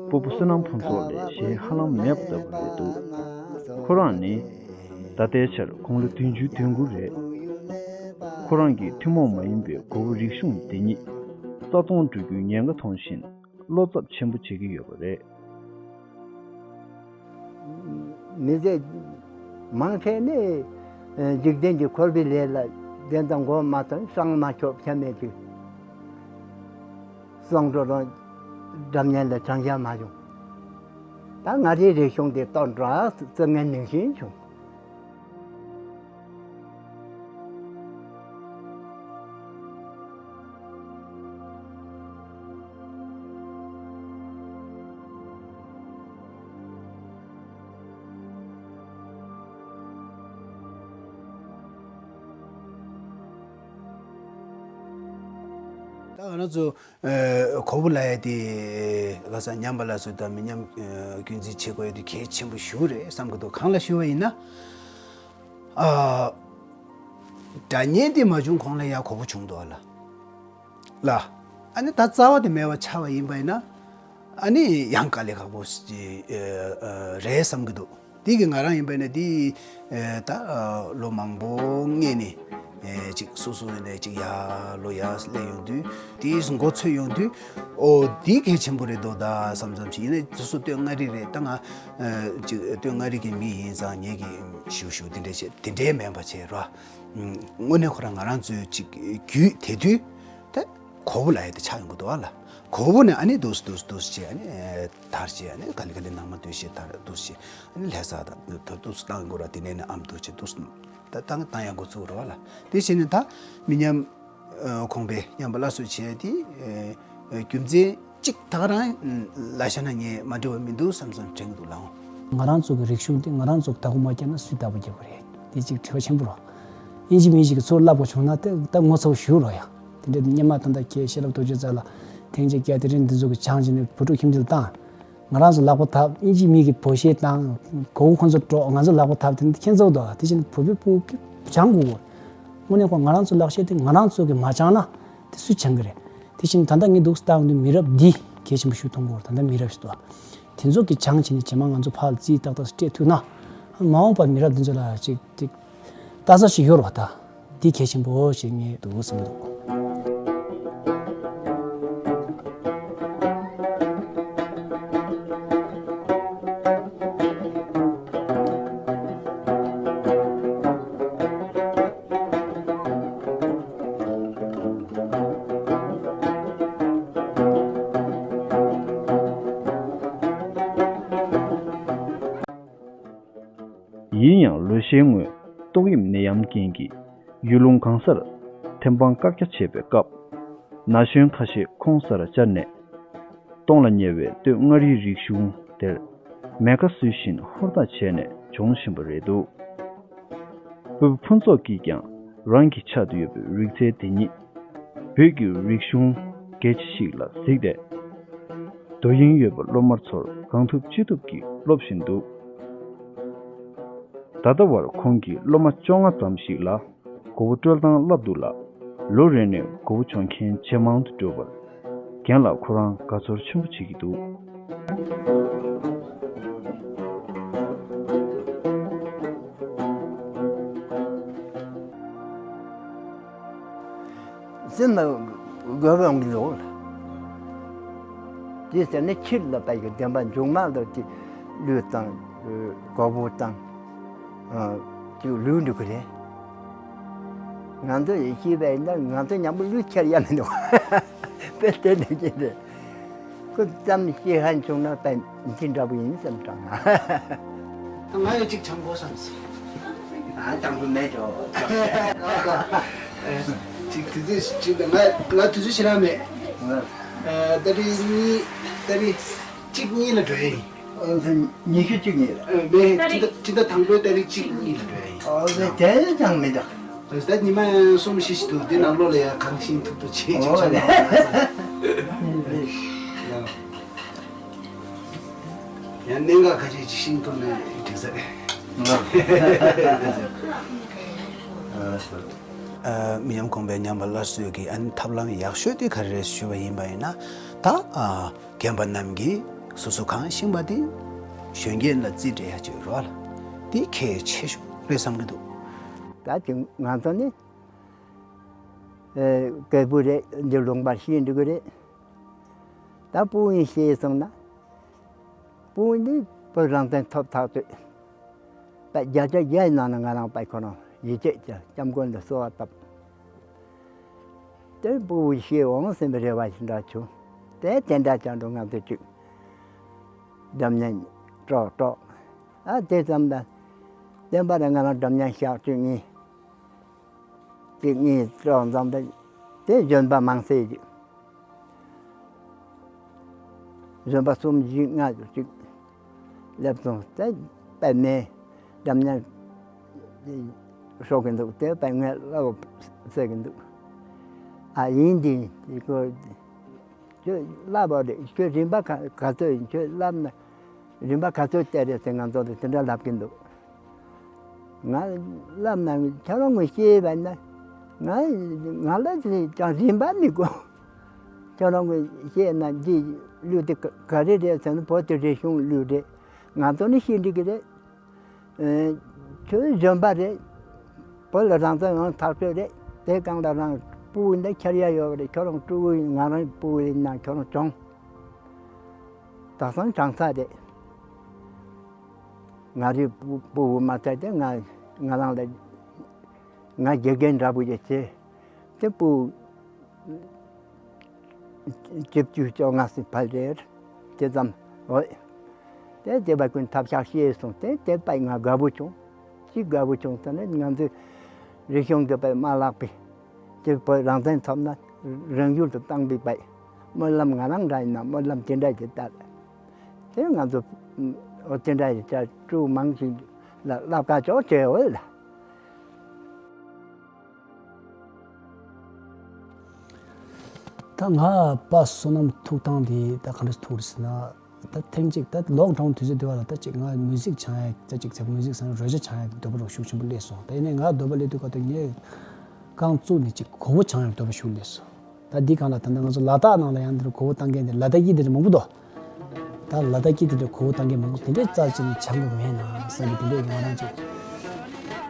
སྤོ་བོ་བསོད་ནམས་ཕུན་ཚོགས་ལས་གཞན་ཧ་ལམ་མེད་པ་ལྟ་བུ་རེད་འདུག་ཁོ་རང་ནི་ད་ལྟའི་ཆར་དགུང་ལོ་བདུན་ཅུ་དོན་དགུ་རེད། ཁོ་རང་གིས་ཐུན་མོང་མ་ཡིན་པའི་མགོ་བོ་རིག་གཞུང་འདི་ཉིད་རྩ་སྟོང་འགྲོ་རྒྱུའི་ཉེན་ཁ་མཐོང་བཞིན། བློ་འཚབ་ཆེན་པོ་བྱེད་ཀྱི་ཡོད་པ་རེད། མི་ཚེ་མང་ཆེ་ནི་འཇིག་རྟེན་གྱི་འཁོར་བའི་ལས་ལ་བདེན་དང་མགོ་མ་ཐོན་སྲང་མ་ཆོག་ཆ་མེད་ཀྱི་སོང་འགྲོ་རང་འགྲམ་ཉལ་ལ་བྱང་ཤ་མ་བྱུང་། ད་ང་རའི་རིག་གཞུང་དེ་ལྟར་འདྲ་རྩིབ་ངན་ནང་བཞིན་བྱུང་། ད་ང་རང་ཚོ་ཨ་གོ་བོ་ལབ་ཡ་དེ་ལྷ་ས་ཉམས་པ་ལ་སོགས་དང་མི་ཉམས་ཨ་རྒྱུན་འཛིན་བྱེད་དགོས་ཡ་དེ་གལ་ཆེན་པོ་ཞེ་པོ་རེད་བསམ་གི་འདུག་གང་ལ་ཞུ་བ་ཡིན་ན། ཨ་སྒྲ་སྙན་དེ་མ་བྱུང་གོང་ལ་ཡ་གོ་བོ་བྱུང་འདུག་ཨ་ལ། ལ། ཨ་ནི་ད་རྩ་བ་དེ་མེད་པ་ཆགས་པ་ཡིན་པ་ཡིན་ན། ཨ་ནི་ཡང་དཀའ་ལས་ཁག་པོ་ཞིག་ཨ་ཨ་རེད་བསམ་གི་འདུག་དེ་གི་ང་རང་ཡིན་པ་ཡིན་ན་དེ་ཨ་ད་ཨ་ལོ་མང་པོ་སྔས་ནས་ ཨེ་ཅིག་སོ་སོ་ནས་ཅིག་ཡར་ལོ་ཡར་སླེབས་ཡོང་དུས་དེའི་མགོ་ཚོས་ཡོང་དུས། ཨོ་འདི་གལ་ཆེན་པོ་རེད་འདུག་ད་བསམ་བསམ་ཞིག་ཡིན་ནའི་དེ་ཚོ་སྟོད་མངའ་རིས་རེད། ད་ང་ཨེ་ཅིག་སྟོད་མངའ་རིས་ཀྱི་མི་ཡིན་ཙང་ངེད་ཀྱི་ཞུ་ཞུ་དེ་འདྲས་བྱེད་དེ་འདྲས་མིན་པ་བྱས་ར། དངོས་གནས་ཁོ་རང་ང་རང་ཚོའི་ཅིག་རྒྱུད་དེ་དུས་ད་གོར་མོ་ལབ་ཡ་དེ་ཆགས་ཡོང་གི་འདུག་ཨ་ལ། གོར་མོ་ནས་ཨ་ནི་འདུག་འདུག་འདུག་བྱས། ཨ་ནི་དར་བྱས། ཨ་ནི་ག་ལེ་ག་ལེ་ནང་མ་འདུག་བྱས། དར་འདུག་བྱས། ཨ་ནི་ལྷ་ས་དང་ད་འདུག་བཏང་དགོས་ར། དེ་ནས་ནི་ཨམ་འདུག་བྱས་འདུག་ད་བཏང་བཏང་ཡ་འགོ་ཚུགས་ར་བ་ལ། དེ་བྱས་ནས་ད་མི་ཉམས་ཁོང་པའི་ཉམས་པ་སླར་གསོ་བྱས་ཏེ། རྒྱུ་མཚན་གཅིག་ད་ག་རང་ལ་བཞག་ན་ངས་མ་འགྲིག་པ་མི་འདུག་བསམ་བསམ་དྲན་གྱི་འདུག་ལགས། ང་རང་ཚོ་གི་རིག་གཞུང་དེ་ང་རང་ཚོ་གི་བདག་པོ་མ་བརྒྱབ་ན་སུས་བདག་པོ་རྒྱབ་པ་རེད། དེ་གཅིག་དྲི་བ་ཆེན་པོ་རེད། ཨིན་ཇི་མི་ཞིག་གིས་ཚུར་བསླབ་དགོས་བྱུང་ན་དེ་ད་ངོ་ཚ་པོ་ཞེ་པོ་རེད་ཡ། དེ་འདྲའི་སྔོན་མ་ད་ལྟ་ཁྱེད་ཤེས་རབ་རྡོ་རྗེ་རྩ་ལགས་ཐེངས་གཅིག་བརྒྱ་དེ་རིང་འདི་ཚོ་གི་སྦྱངས་བྱས་ནས་བུ་ཕྲུག་ཁྱིམ་སྡེ་ལ་བཏང་། ང་རང་ཚོ་ལག་པ་འཐབ། ཨིན་ཇི་མི་གི་བོད་གཞས་བཏང་། གོར་མོ་ཁོང་ཚོ་སྒྲོག། ང་ཚོ་ལག་པ་འཐབ། དེ་འདི་ཁྱེད་ཚོ་དང་དེ་བཞིན་བོད་པའི་ཕྲུ་གུ་སྦྱང་དགོས་གོ། དངོས་གནས་ཁོ་ང་རང་ཚོ་ལག་ཤེས་དེ་ང་རང་ཚོ་གིས་མ་སྦྱངས་ན་དེ་སུས་སྦྱང་གི་རེད། དེ་བཞིན་ད་ལྟ་ངས་འདུག་ལྟ་ཡོང་དུས་མི་རབས་འདི་གལ་ཆེན་པོ་ཞིག་མཐོང་གི་ཡོད་རེད། ད་ལྟ་མི་རབས་ཤིག་འདུག་དེ་ཚོ་གིས་སྦྱངས་བྱས་ནས་རྗེས་མ་ང་ཚོ་ཕར་ལ་རྩིས་ཏག་ཏག་སྤྲད་ཐུབ་ན། མ་འོངས་པར་མི་རབས་འདི་ཚོ་ལ་ཅིག་ཅིག་ལྟ་ས་ཞིག་ཡོད་རེད་བ། ད་འདི་གལ་ཆེན་པོ་ཞིག་ངས་འདུག་བསམ་གྱི་འདུག་ཡིན་ཡང་ལོ་ཤས་སྔོན་ཏོག་དབྱིབས་ནད་ཡམས་རྐྱེན་གྱིས་ཡུལ་ལུང་གང་སར་ཐེམ་སྤང་བཀག་རྒྱ་བྱས་པའི་སྐབས། ན་གཞོན་ཁ་ཤས་ཁོང་སར་བཅར་ནས། སྟོངས་ལ་ཉེ་བའི་སྟོད་མངའ་རིས་རིག་གཞུང་དེར་མེ་ཁ་བསུ་བཞིན་ཧུར་ཐག་བྱས་ནས་སྦྱོང་བཞིན་པ་རེད་འདུག་བོད་ཕུན་ཚོགས་ཀྱིས་ཀྱང་རང་གི་ཆ་དུ་ཡོད་པའི་རིག་རྩལ་དེ་ཉིད་བོད་ཀྱི་རིག་གཞུང་སྒེར་གྱི་ཞིག་ལ་གཟིགས་ཏེ། དོ་དབྱིངས་ཡོད་པའི་སློབ་མ་ཚོར་གང་ཐུབ་ཅི་ཐུབ་ཀྱིས་སློབ་བཞིན་འདུག་ད་ལྟ་བར་ཁོང་གིས་སློབ་མ་བཅོ་ལྔ་ཙམ་ཞིག་ལ་མགོ་བོ་དཀྲོལ་སྟངས་བསླབ་འདུག་ལ། ལོ་རེ་ནས་མགོ་བོ་གྱོན་མཁན་ཇེ་མང་དུ་འགྲོ་བར། རྒན་ལགས་ཁོ་རང་དགའ་ཚོར་ཆེན་པོ་བྱེད་ཀྱི་འདུག་སེམས་ལ་དགའ་བ་ཡོང་གི་འདུག་དེ་ཟེར་ནས་ཕྱིར་ལ་ལྟ་ཡི་བདེན་པ་མཇུག་མ་ལ་དེ་ལུས་དང་གོ་བོ་དང་ཅིག་ལུས་འགྲོ་གི་རེད། ང་ཚོ་ཡི་ཤེས་པ་ཡིན་ན་ང་ཚོ་མཉམ་པོ་ལུས་ཁྱེར་ཡ་མི་འདུག་དཔེ་དེ་འདྲ་ཅིག་རེད། ཁོ་ཙམ་ཤེས་ཧ་བྱུང་ན་ད་འདི་འདྲ་པོ་ཡིན་བསམ་དྲན། ང་ཡང་གཅིག་སྦྱང་དགོས་བསམ་སོང་། ཨ་སྦྱང་དགོས་མེད་འགྲོ། གཅིག་དུས་ཚོད་གཅིག་ལ་ང་ང་དུས་ཚོད་ཞེ་དྲག་མེད། ཨ་ཏ་རིག་གཉིས་ཏ་རིག་གཅིག་གཉིས་ལ་འགྲོ་ཡ་ཡིན། ཨ་ཉི་ཤུ་གཅིག་གཉིས་ལ། ཨ་མེད། ཕྱི་ཟླ་ཕྱི་ཟླ་དང་པོའི་ཏ་རིག་གཅིག་གཉིས་ལ་འགྲོ་ཡ་ཡིན། ཨོ་དེ་དེ་ཅང་མི་འདུག་ད་ཉི་མ་གསུམ་བཞི་ཞིག་འདུག་དེ་ནང་ལོགས་ལ་ཡང་གང་ཤེས་ཐུབ་ཐུབ་བྱེད་ཅིག་ཆགས་ན། ཡང་གནད་འགག་ཁ་ཤས་ཅིག་ཤེས་ཐུབ་ན་འགྲིག་ས་རེད། ཨ་མི་ཉམས་གོང་འཕེལ་ཉམས་པ་སླར་གསོའི་གི་ཨ་ནི་ཐབས་ལམ་ཡག་ཤོས་དེ་ག་རེ་རེད་ཞུས་པ་ཡིན་པ་ཡིན་ན། ད་ཨ་རྒན་པ་རྣམས་ཀྱིས་སོ་སོ་གང་ཤེས་པ་དེ་གཞོན་སྐྱེས་ལ་རྩིས་སྤྲད་ཡ་ཅིག་རོགས་ལ་དེ་གལ་ཆེ་ཤོས་རེད་བསམ་གྱི་འདུག་ད་ཅིག་ང་ཚོ་ནི་ཨེ་སྐད་སྦུག་རེད། འདི་ལུང་པར་ཤེས་འགྲོ་གི་རེད། ད་སྤུ་གུ་ཡིན་ཤེས་སོང་ན། སྤུ་གུ་འདི་བོད་རང་བཙན་ཐོབ་ཐག་ཆོད། ད་བརྒྱ་ཆ་བརྒྱ་ཡི་ནང་ན་ང་རང་པའི་ཁོ་རང་ཡིད་ཆེས་ཀྱི་སྐྱབས་མགོན་ལ་གསོལ་བ་བཏབ། དེར་སྤུ་གུ་ཤེས་འོང་སེམས་པའི་རེ་བ་ཞིག་འདྲ་བྱུང་། དེ་དེ་འདྲ་ཅང་འགྲོ་ང་ཚོ་ཅིག་འདྲ་མཉམ་སྲོག་སྲོག་ཨ་དེ་ཙམ་ད་བསྟན་པ་ར་ང་རང་འདྲ་མཉམ་ཞག་བཅུ་གཉིས། དེ་ངའི་སྤྲོ་འཛོམས་དེ་དེ་གཞོན་པ་མང་སེ་ཅིག་གཞོན་པ་གསུམ་བཞི་ལྔ་ཅིག་སླེབས་སོང་། དེ་དཔེ་མེད་འདྲ་མཉམ་ཤོར་གི་འདུག་དེ་དཔེ་ངས་ལབ་ཟེར་གི་འདུག་ཨ་ཡིན་དེ་དེ་ཁོ་ཁྱོད་ལབ་པ་རེད། ཁྱོད་རིན་པ་ག་ག་ཚོད་ཡིན་ཁྱོད་ལབ་ན། རིན་པ་ག་ཚོད་སྟེར་རེད་ཟེར་ང་ཚོ་ལ་དེ་འདྲ་ལབ་ཀྱི་འདུག་ང་ལབ་ན་ཁྱོད་རང་གིས་ཤེས་པ་ན། ང་ང་ལ་ཅང་རིན་པ་མི་དགོས། ཁྱོད་རང་གིས་ཤེས་ན་འདི་གླུ་དེ་ག་ག་རེ་རེད་ཟེར་ན་བོད་དེ་རིག་གཞུང་གླུ་རེད། ང་ཚོ་ནི་ཤེས་འགྲིག་གི་རེད། ཨེ་ཁྱོད་གཞོན་པ་རེད། བོད་ལ་རང་བཙན་ཡོང་ཐག་ཆོད་རེད། དེ་གང་ལ་རང་སྤུ་གུ་འདི་འཁྱེར་ཡ་ཡོད་རེད། ཁྱོད་རང་སྤུ་གུ་ཡིན། ང་རང་སྤུ་གུ་ཡིན་ན་ཁྱོད་རང་གྱོང་། དེང་སང་གྱོང་ཚ་རེད། ང་རའི་སྤུ་སྤུ་གུ་མ་ཚད་དེ་ང་ང་རང་ལ་ང་དགེ་རྒན་འདྲ་པོ་ཞིག་བྱས། དེ་སྤུ་གུ་བཅུ་བཅུ་བཅོ་ལྔ་ཙམ་ཕལ་རེད། དེ་ཙམ་འོས། དེ་དེ་བ་ཀུན་ཐབས་ཤག་ཤེས་སོང་། དེ་དེ་པའི་ང་དགའ་པོ་བྱུང་། ཅི་དགའ་པོ་བྱུང་ཟེར་ན། ང་ཚོའི་རིག་གཞུང་དེ་པའི་མ་བརླག་པའི། དེ་བོད་རང་བཙན་ཐོབ་ན་རང་ཡུལ་དུ་བཏང་པའི་པའི་སྨོན་ལམ། ང་རང་འདྲ་ཡིན་ན་སྨོན་ལམ་དེ་འདྲ་ཞིག་བཏབ། དེ་ང་ཚོ་འོ་དེ་འདྲ་ཞིག་བྱ། ཕྲུ་གུ་མང་ཞིག་ལ་བསླབ་བཀའ་ཅོག་བྱས་འོས་ལ། ད་ང་པ་བསོད་ནམས་ཐུག་སྟངས་དེ་ད་ག་འདྲ་ཐུག་རེད་ཟེར་ན། ད་ཐེངས་གཅིག་ད་ལོག་ཌའུན་དུས་ཚོད་དེ་བ་ལ་ད་ཅིག་ང་མུ་ཟིག་སྦྱང་ཡ། ད་ཅིག་ཚེ་མུ་ཟིག་ཟེར་ན་རོལ་ཆ་སྦྱང་ཡ་འདོད་པ་རུ་ཤུགས་ཆེན་པོ་སླེབས་སོང་། ད་ཡིན་ནའི་ང་འདོད་པ་སླེབས་དུས་ག་དུས་ངས་རྐང་བཙུགས་ནས་ཅིག་གོ་བོ་སྦྱང་ཡ་འདོད་པ་ཤུགས་སླེབས་སོང་། ད་འདི་གང་ལ་ད་ལྟ་ང་ཚོ་ལ་དྭགས་ནང་ལ་ཡང་འདིར་གོ་བོ་བཏང་མཁན་དེ་ལ་དྭགས་ཀྱི་དེ་འདྲ་མང་པོ་འདུག་ད་ལ་དྭགས་ཀྱི་དེ་འདྲ་གོ་བོ་བཏང་མཁན་མང་པོ་དེ་འདྲའི་རྩ་ཅིག་ནས་སྦྱང་དགོས་མེད་ན་བསམ་པའི་དེ་འདྲའི་ང་རང་ཅིག་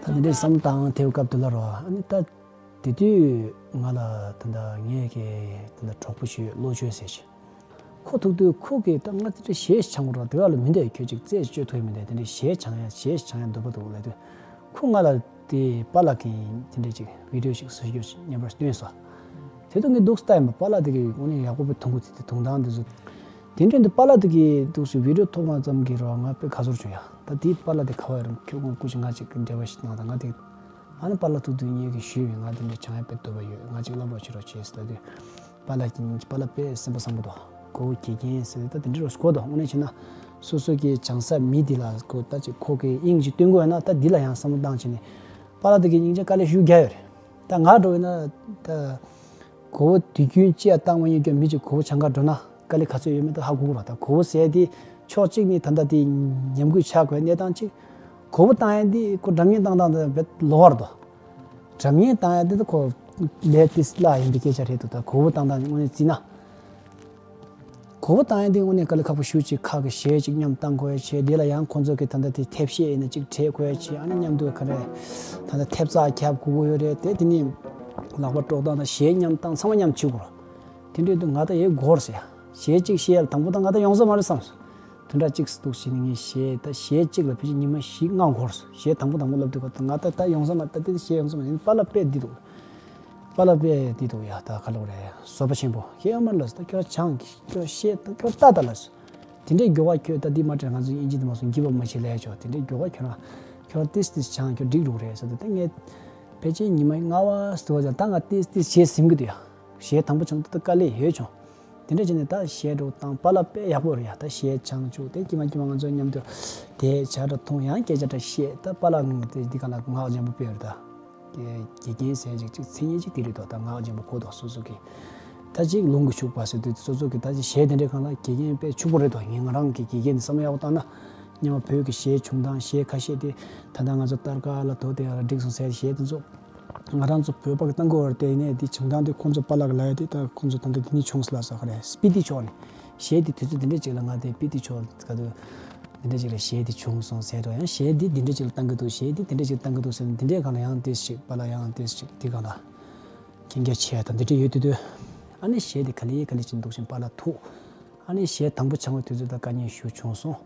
ད་དེ་འདྲའི་བསམ་བློ་བཏང་དེའི་སྐབས་དེ་ལ་རོ། ཨ་ནི་ད་དེ་དུས་ང་ལ་ད་ལྟ་ངས་ཀྱི་ད་ལྟ་གྲོགས་པོ་ཞིག་ཡོད། བློ་ཆོས་ཟེར་ཞིག་ཁོ་ཐུག་དུས་ཁོ་གིས་ད་ང་དེ་འདྲ་གཞས་སྦྱང་དགོས་ར། དེ་བ་ལ་མི་འདོད། ཁྱོད་ཅིག་རྩད་གཅོད་ཐུབ་ཡ་མི་འདོད། དེ་འདྲ་གཞས་སྦྱང་ཡ་གཞས་སྦྱང་ཡ་འདོད་པ་འདུག་ལབ་དུས། ཁོ་ང་ལ་དེ་པཱ་ལགས་ཀྱི་དེ་འདྲ་ཅིག་བི་ཌིའོ་ཞིག་བཟོ་རྒྱུ་ཞིག་མཉམ་པར་སྟོན་སོང་། དེ་དུས་ངས་འདུག་སེ་ལྟ་ཡིན་པ། པཱ་ལགས་དེ་གིས་དངོས་གནས་ཡག་པོ་དཔེ་ཐུང་གུ་དེ་དེ་ཐུང་ཐང་དེ་ཚོ། དེ་འདྲ་འདུག་པཱ་ལགས་དེ་གིས་འདུག་སེ་བི་ཌིའོ་ཐོག་མ་ཙམ་གྱི་རོགས་ང་དཔེ་ཁ་ཚོར་བྱུང་ཡ། ད་དེ་པཱ་ལགས་དེ་ག་བ་ཡོད་རམ། ཁྱོད་ཁོང་སྐུ་མཁྱེན་ང་ཅིག་གི་འབྲེལ་བ་ཞིག་གནང་དང་། ང་དེ་ཨ་ནི་པཱ་ལགས་ཐུག་དུས་ངས་ཀྱི་ཞུས་པས། ང་དེ་འདྲ་སྦྱང་ཡ་དཔེ་འདོད་པ་ཡོད། ང་ཅིག་བསླབ་རོགས་བྱེད་རོགས་བྱེད་ཟེར་ལབ་དུས། པཱ་ལགས་ཀྱིས་པཱ་ལགས་དཔེ་སེམས་པ་བཟང་པོ་འདུག་གོ་བོ་དགེ་རྒན་ཟེར་ད་དེ་འདྲ་རོ་གོ་འདུག་དངོས་གནས་བྱས་ན་སོ་སོ་གི་སྦྱང་ས་མི་འདི་ལ་གོ་ད་ཅིག་ཁོ་གི་དབྱིངས་ཅིག་སྟོན་དགོས་ཡོད་ན་ད་འདི་ལ་ཡང་བསམ་བློ་བཏང་བྱས་ནས། པཱ་ལགས་དེ་གི་སྙིང་རྗེ་དཀའ་ལས་ཞེ་པོ་རྒྱག་ཡོད་རེད། ད་ང་འདྲ་བོ་ཡིན་ན་ད་གོ་བོ་དུས་རྒྱུན་ཅི་ཡང་བཏང་མ་ཡིན་ཀྱང་མི་ཅིག་གོ་བོ་སྦྱང་ག་འགྲོ་ན་དཀའ་ལས་ག་ཚོད་ཡོད་མེད་ད་ཧ་གོ་གི་རེད། ད་གོ་བོ་ཟེར་དེ་ཕྱོགས་གཅིག་ནས་ད་ལྟ་དེ་ཉམས་རྒུད་ཆགས་དགོས་གནས་སྟངས་གཅིག་གོ་བོ་བཏང་ཡ་འདི་ཁོ་སྒྲ་སྙན་བཏང་སྟངས་དང་བེད་ལོགས་པ་རེད་དོ། སྒྲ་སྙན་བཏང་ཡ་འདི་ད་ཁོ་ལས་ཏིས་བརླག་ཡིན་པའི་སྐད་ཆ་རེད་འདུག་ད་གོ་བོ་བཏང་སྟངས་དངོས་གནས་བརྩིས་ན། གོ་བོ་བཏང་ཡ་འདི་དངོས་གནས་དཀའ་ལས་ཁག་པོ་ཞེ་པོ་ཅིག་ཁ་གི་གཞས་ཅིག་མཉམ་བཏང་དགོས་ཡ་བྱས། དེ་ལ་ཡང་ཁོང་ཚོ་གི་ད་ལྟ་དེ་ཐེབས་ཤེས་ཡིན་ན་ཅིག་བྲིས་དགོས་ཡ་བྱས། ཨ་ནི་མཉམ་དུ་ག་རེ་ད་ལྟ་ཐེབས་རྩ་རྒྱབ་དགོས་ཀྱི་ཡོད་རེད། དེ་དེ་ནི་ལག་པ་དཀྲོག་སྟངས་དང་གཞས་མཉམ་བཏང་ཚང་མ་མཉམ་བྱེད་དགོས་རེད། དེ་འདྲ་དུས་ང་ད་ཡེ་འགོར་ཟེར་ཡ། གཞས་གཅིག་ཤེས་ཡ་ལ་དང་པོ་ད་ང་ད་ཡོང་ས་མ་རེད་བསམ་སོང་། དེ་འདྲ་གཅིག་སུ་འདུག་ཟེར་ནས་ངས་གཞས་ད་གཞས་གཅིག་ལ་ཕལ་ཆེར་ཉི་མ་བཞི་ལྔ་འགོར་སོང་། གཞས་དང་པོ་དང་པོ་ལབ་དུས་ཁོ་ད་ང་ད་ད་ཡོང་ས་མ་རེད། ད་དེ་གཞས་ཡོང་ས་མ་རེད། པཱ་ལགས་དཔེ་འདི་འདུག་པཱ་ལགས་དཔེ་འདི་འདུག་ཡ། ད་ག་ལབ་རེད། བཟོད་པ་ཆེན་པོ། ཁྱེད་ཡོད་མ་རེད་ལབ་སོང་། ད་ཁྱོད་སྦྱང་། ཁྱོད་ཤེས། ད་ཁྱོད་ལྟ་ད་ལབ་སོང་། དེ་འདྲའི་མགྱོགས་པ་ཁྱོད་ད་འདི་མ་དྲན། ང་ཚོ་དབྱིན་ཇི་དེ་མ་སོང་། give up མ་བྱེད་ལབ་ཆོག་དེ་འདྲའི་མགྱོགས་པ་ཁྱོད་རང་ཁྱོད་རང་ཏིས་ཏིས་སྦྱང་། ཁྱོད་འགྲིག་འགྲོ་གི་རེད་ཟེར་དུས། ད་ངས་ཕལ་ཆེར་ཉི་མ་ལྔ་པ་ཟེར་བ་ཙམ་ད་ང་ཏིས་ཏིས་བྱེད་ཟིན་གི་འདུག་ཡ། གཞས་དང་པོ་སྦྱང་དུས་ད་དཀའ་ལས་ཡོད་བྱུང་། དེ་འདྲ་བྱས་ནས་ད་གཞས་འདྲ་བོ་བཏང་། པཱ་ལགས་དཔེ་ཡག་པོ་རེད་ཡ། ད་གཞས་སྦྱང་བཅུག་དེ་དཀྱིལ་མ་དཀྱིལ་མ་ང་ཚོ་མཉམ་དུ་དེ་ཇ་འདྲ་འཐུང་ཡང་སྐད་ཆ་འདྲ་བཤད། ད་པཱ་ལགས་དེ་འདི་ག་ལ་ངག་འཇམ་པོ་དཔེ་ཡོད་རེད། ད་དགེ་རྒན་ཟེར་ཅིག་ཅིག་མཚན་སྙན་ཅིག་དེ་རེད་དོ། ད་ངག་འཇམ་པོ་གོ་དོ་སོ་སོ་གི་ད་ཅིག་ལུང་གི་ཕྱུག་པ་ཟེར་དུས་སོ་སོ་གི་ད་ཅིག་གཞས་དེ་འདྲའི་སྒང་ལ་དགེ་རྒན་དཔེ་ཕྱུག་པོ་རེད་དོ། ངས་ང་རང་གི་དགེ་རྒན་དེ་བསམ་བློ་ཡག་པོ་བཏང་ན། སྔོན་མ་བོད་ཀྱི་གཞས་བྱུང་སྟངས། གཞས་ཁ་ཤས་དེ་ད་ལྟ་ང་ཚོ་སྟར་ཀ་ལ་དོ་དེ་ཡང་ལ་འགྲིག་སོང་ཟེར་གཞས་དེ་ཚོ། ང་རང་ཚོ་བོད་པ་གི་གཏང་དགོས་བར་བལྟས་ནས་དེ་བྱུང་སྟངས་དེ་ཁོང་ཚོ་པཱ་ལགས་ལ་ཡ་དེ་ད་ཁོང་ཚོ་ད་ལྟ་དེ་ནི་བྱུང་སོང་ལ་ས་ག་རེ་སྤི་ཏི་ཕྱོགས་ནས་གཞས་དེ་དུས་ཚོད་དེ་འདྲ་ཅིག་ལ་ང་དེ་སྤི་ཏི་ཕྱོགས་ག་དུས་དེ་འདྲ་ཅིག་ལ་གཞས་དེ་བྱུང་སོང་ཟེར་དོ། ཡང་གཞས་དེ་དེ་འདྲ་ཅིག་ལ་གཏང་གི་འདུག་གཞས་དེ་དེ་འདྲ་ཅིག་ལ་གཏང་གི་འདུག་ཟེར་ནས་དེ་འདྲའི་སྒང་ལ་ཡང་ཏིས་ཅིག་པཱ་ལགས་ཡང་ཏིས་ཅིག་དེ་སྒང་ལ་མཁྱེན་རྒྱ་ཆེ་དང་དེ་འདྲ་ཡོད་དུས་དུས། ཨ་ནི་གཞས་དེ་ག་ལེ་ག་ལེ་ཅིག་འདུག་བཞིན་པཱ་ལགས་ཐུག་ཨ་ནི་གཞས་དང་པོ་སྦྱང་བའི་དུས་ཚོད་ད་དཀའ་ངལ་ཞེ་པོ་བྱུང་སོང་།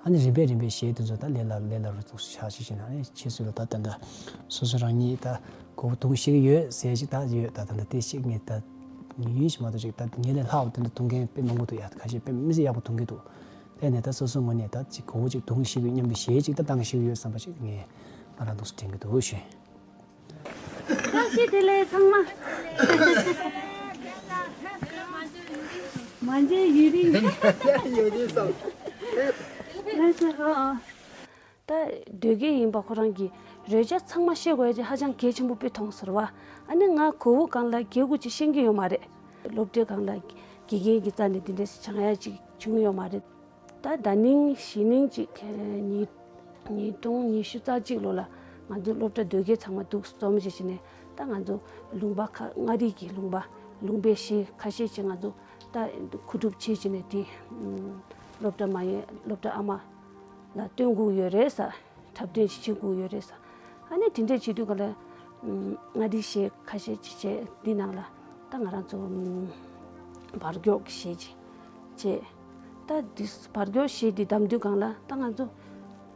ཨ་ནི་རིམ་པས་རིམ་པས་གཞས་དེ་ཚོ་ད་ལས་སླ་ལས་སླ་རུ་ཚུགས་ཆགས་ཤིག་བྱས་ནས། ཨ་ནི་ཕྱིས་སུ་ལ་ད་ད་ལྟ་སོ་སོ་རང་ཉིད་ད་གོ་བོ་འཐུང་ཤེས་ཀྱི་ཡོད་ཟེར་ཞིག་ད་ཡོད། ད་ད་ལྟ་དེ་ཞིག་ངས་ད་ཉུང་ཉུང་ཞིག་མ་གཏོགས་ཅིག་ད་ངས་ལས་སླ་བ་དེ་འདྲ་འཐུང་མཁན་དཔེ་མང་པོ་འདུག་ཡ། ཁ་ཤས་དཔེ་མི་སྲིད་ཡག་པོ་འཐུང་གི་འདུག་དེ་ནས་ད་སོ་སོའི་ངོས་ནས་ད་ཅིག་གོ་བོ་ཅིག་འཐུང་ཤེས་ཀྱི་སྙམ་པའི་གཞས་ཅིག་ད་བཏང་ཤེས་ཀྱི་ཡོད་བསམ་པ་ཞིག་ངས་ང་རང་འདུག་སེ་དྲན་གྱི་འདུག་ཞུ། བཀྲ་ཤིས་བདེ་ལེགས་ཚང་མ། མ་མཇལ་ཡུན་རིང་། ཡུན་རིང་སོང་། ལགས་སོ། ད་དོལ་རྒྱལ་ཡིན་པ་ཁོ་རང་གིས་རོལ་ཆ་ཚང་མ་ཤེས་དགོས་ཡ་ཅིག་ཧ་ཅང་གལ་ཆེན་པོ་དཔེ་མཐོང་ཟེར་བ། ཨ་ནི་ང་གོ་བོ་སྒང་ལ་དགེ་བ་ཅིག་ཤེས་ཀྱི་ཡོད་མ་རེད། སློབ་གྲྭའི་སྒང་ལ་དགེ་རྒན་གྱི་རྩ་ནས་འདི་འདྲས་སྦྱང་ཡ་ཅིག་བྱུང་ཡོད་མ་རེད། ད་ཟླ་ཉིན་བཞི་ཉིན་ཅིག་ཉིས་ཉིས་སྟོང་ཉི་ཤུ་རྩ་གཅིག་ལོ་ལ་ང་ཚོ་སློབ་གྲྭ་དོལ་རྒྱལ་ཚང་མ་འདུག་སེ་འཛོམས་བྱས་བྱས་ནས། ད་ང་ཚོ་ལུང་པ་ཁག་མངའ་རིས་ཀྱི་ལུང་པ་ལུང་པའི་གཞས་ཁ་ཤས་ཅིག་ང་ཚོ་ད་མཁོ་སྒྲུབ་བྱས་བྱས་ནས་དེ་སློབ་གྲྭ་མ་ཡིན་སློབ་གྲྭ་ཨ་མ་ལ་སྟོན་དགོས་ཡོད་རེད་ས། འཁྲབ་སྟོན་ཅིག་བྱེད་དགོས་ཡོད་རེད་ས། ཨ་ནི་དེ་འདྲས་བྱེད་དུས་ག་ལ་ མངའ་རིས་གཞས་ཁ་ཤས་ཅིག་བྱས། འདི་ནང་ལ་ད་ང་རང་ཚོ་ཨམ་བར་སྐྱོག་གི་གཞས་ཅིག་བྱས། ད་འདི་བར་སྐྱོག་གཞས་འདི་བདམས་དུས་སྒང་ལ་ད་ང་ཚོ་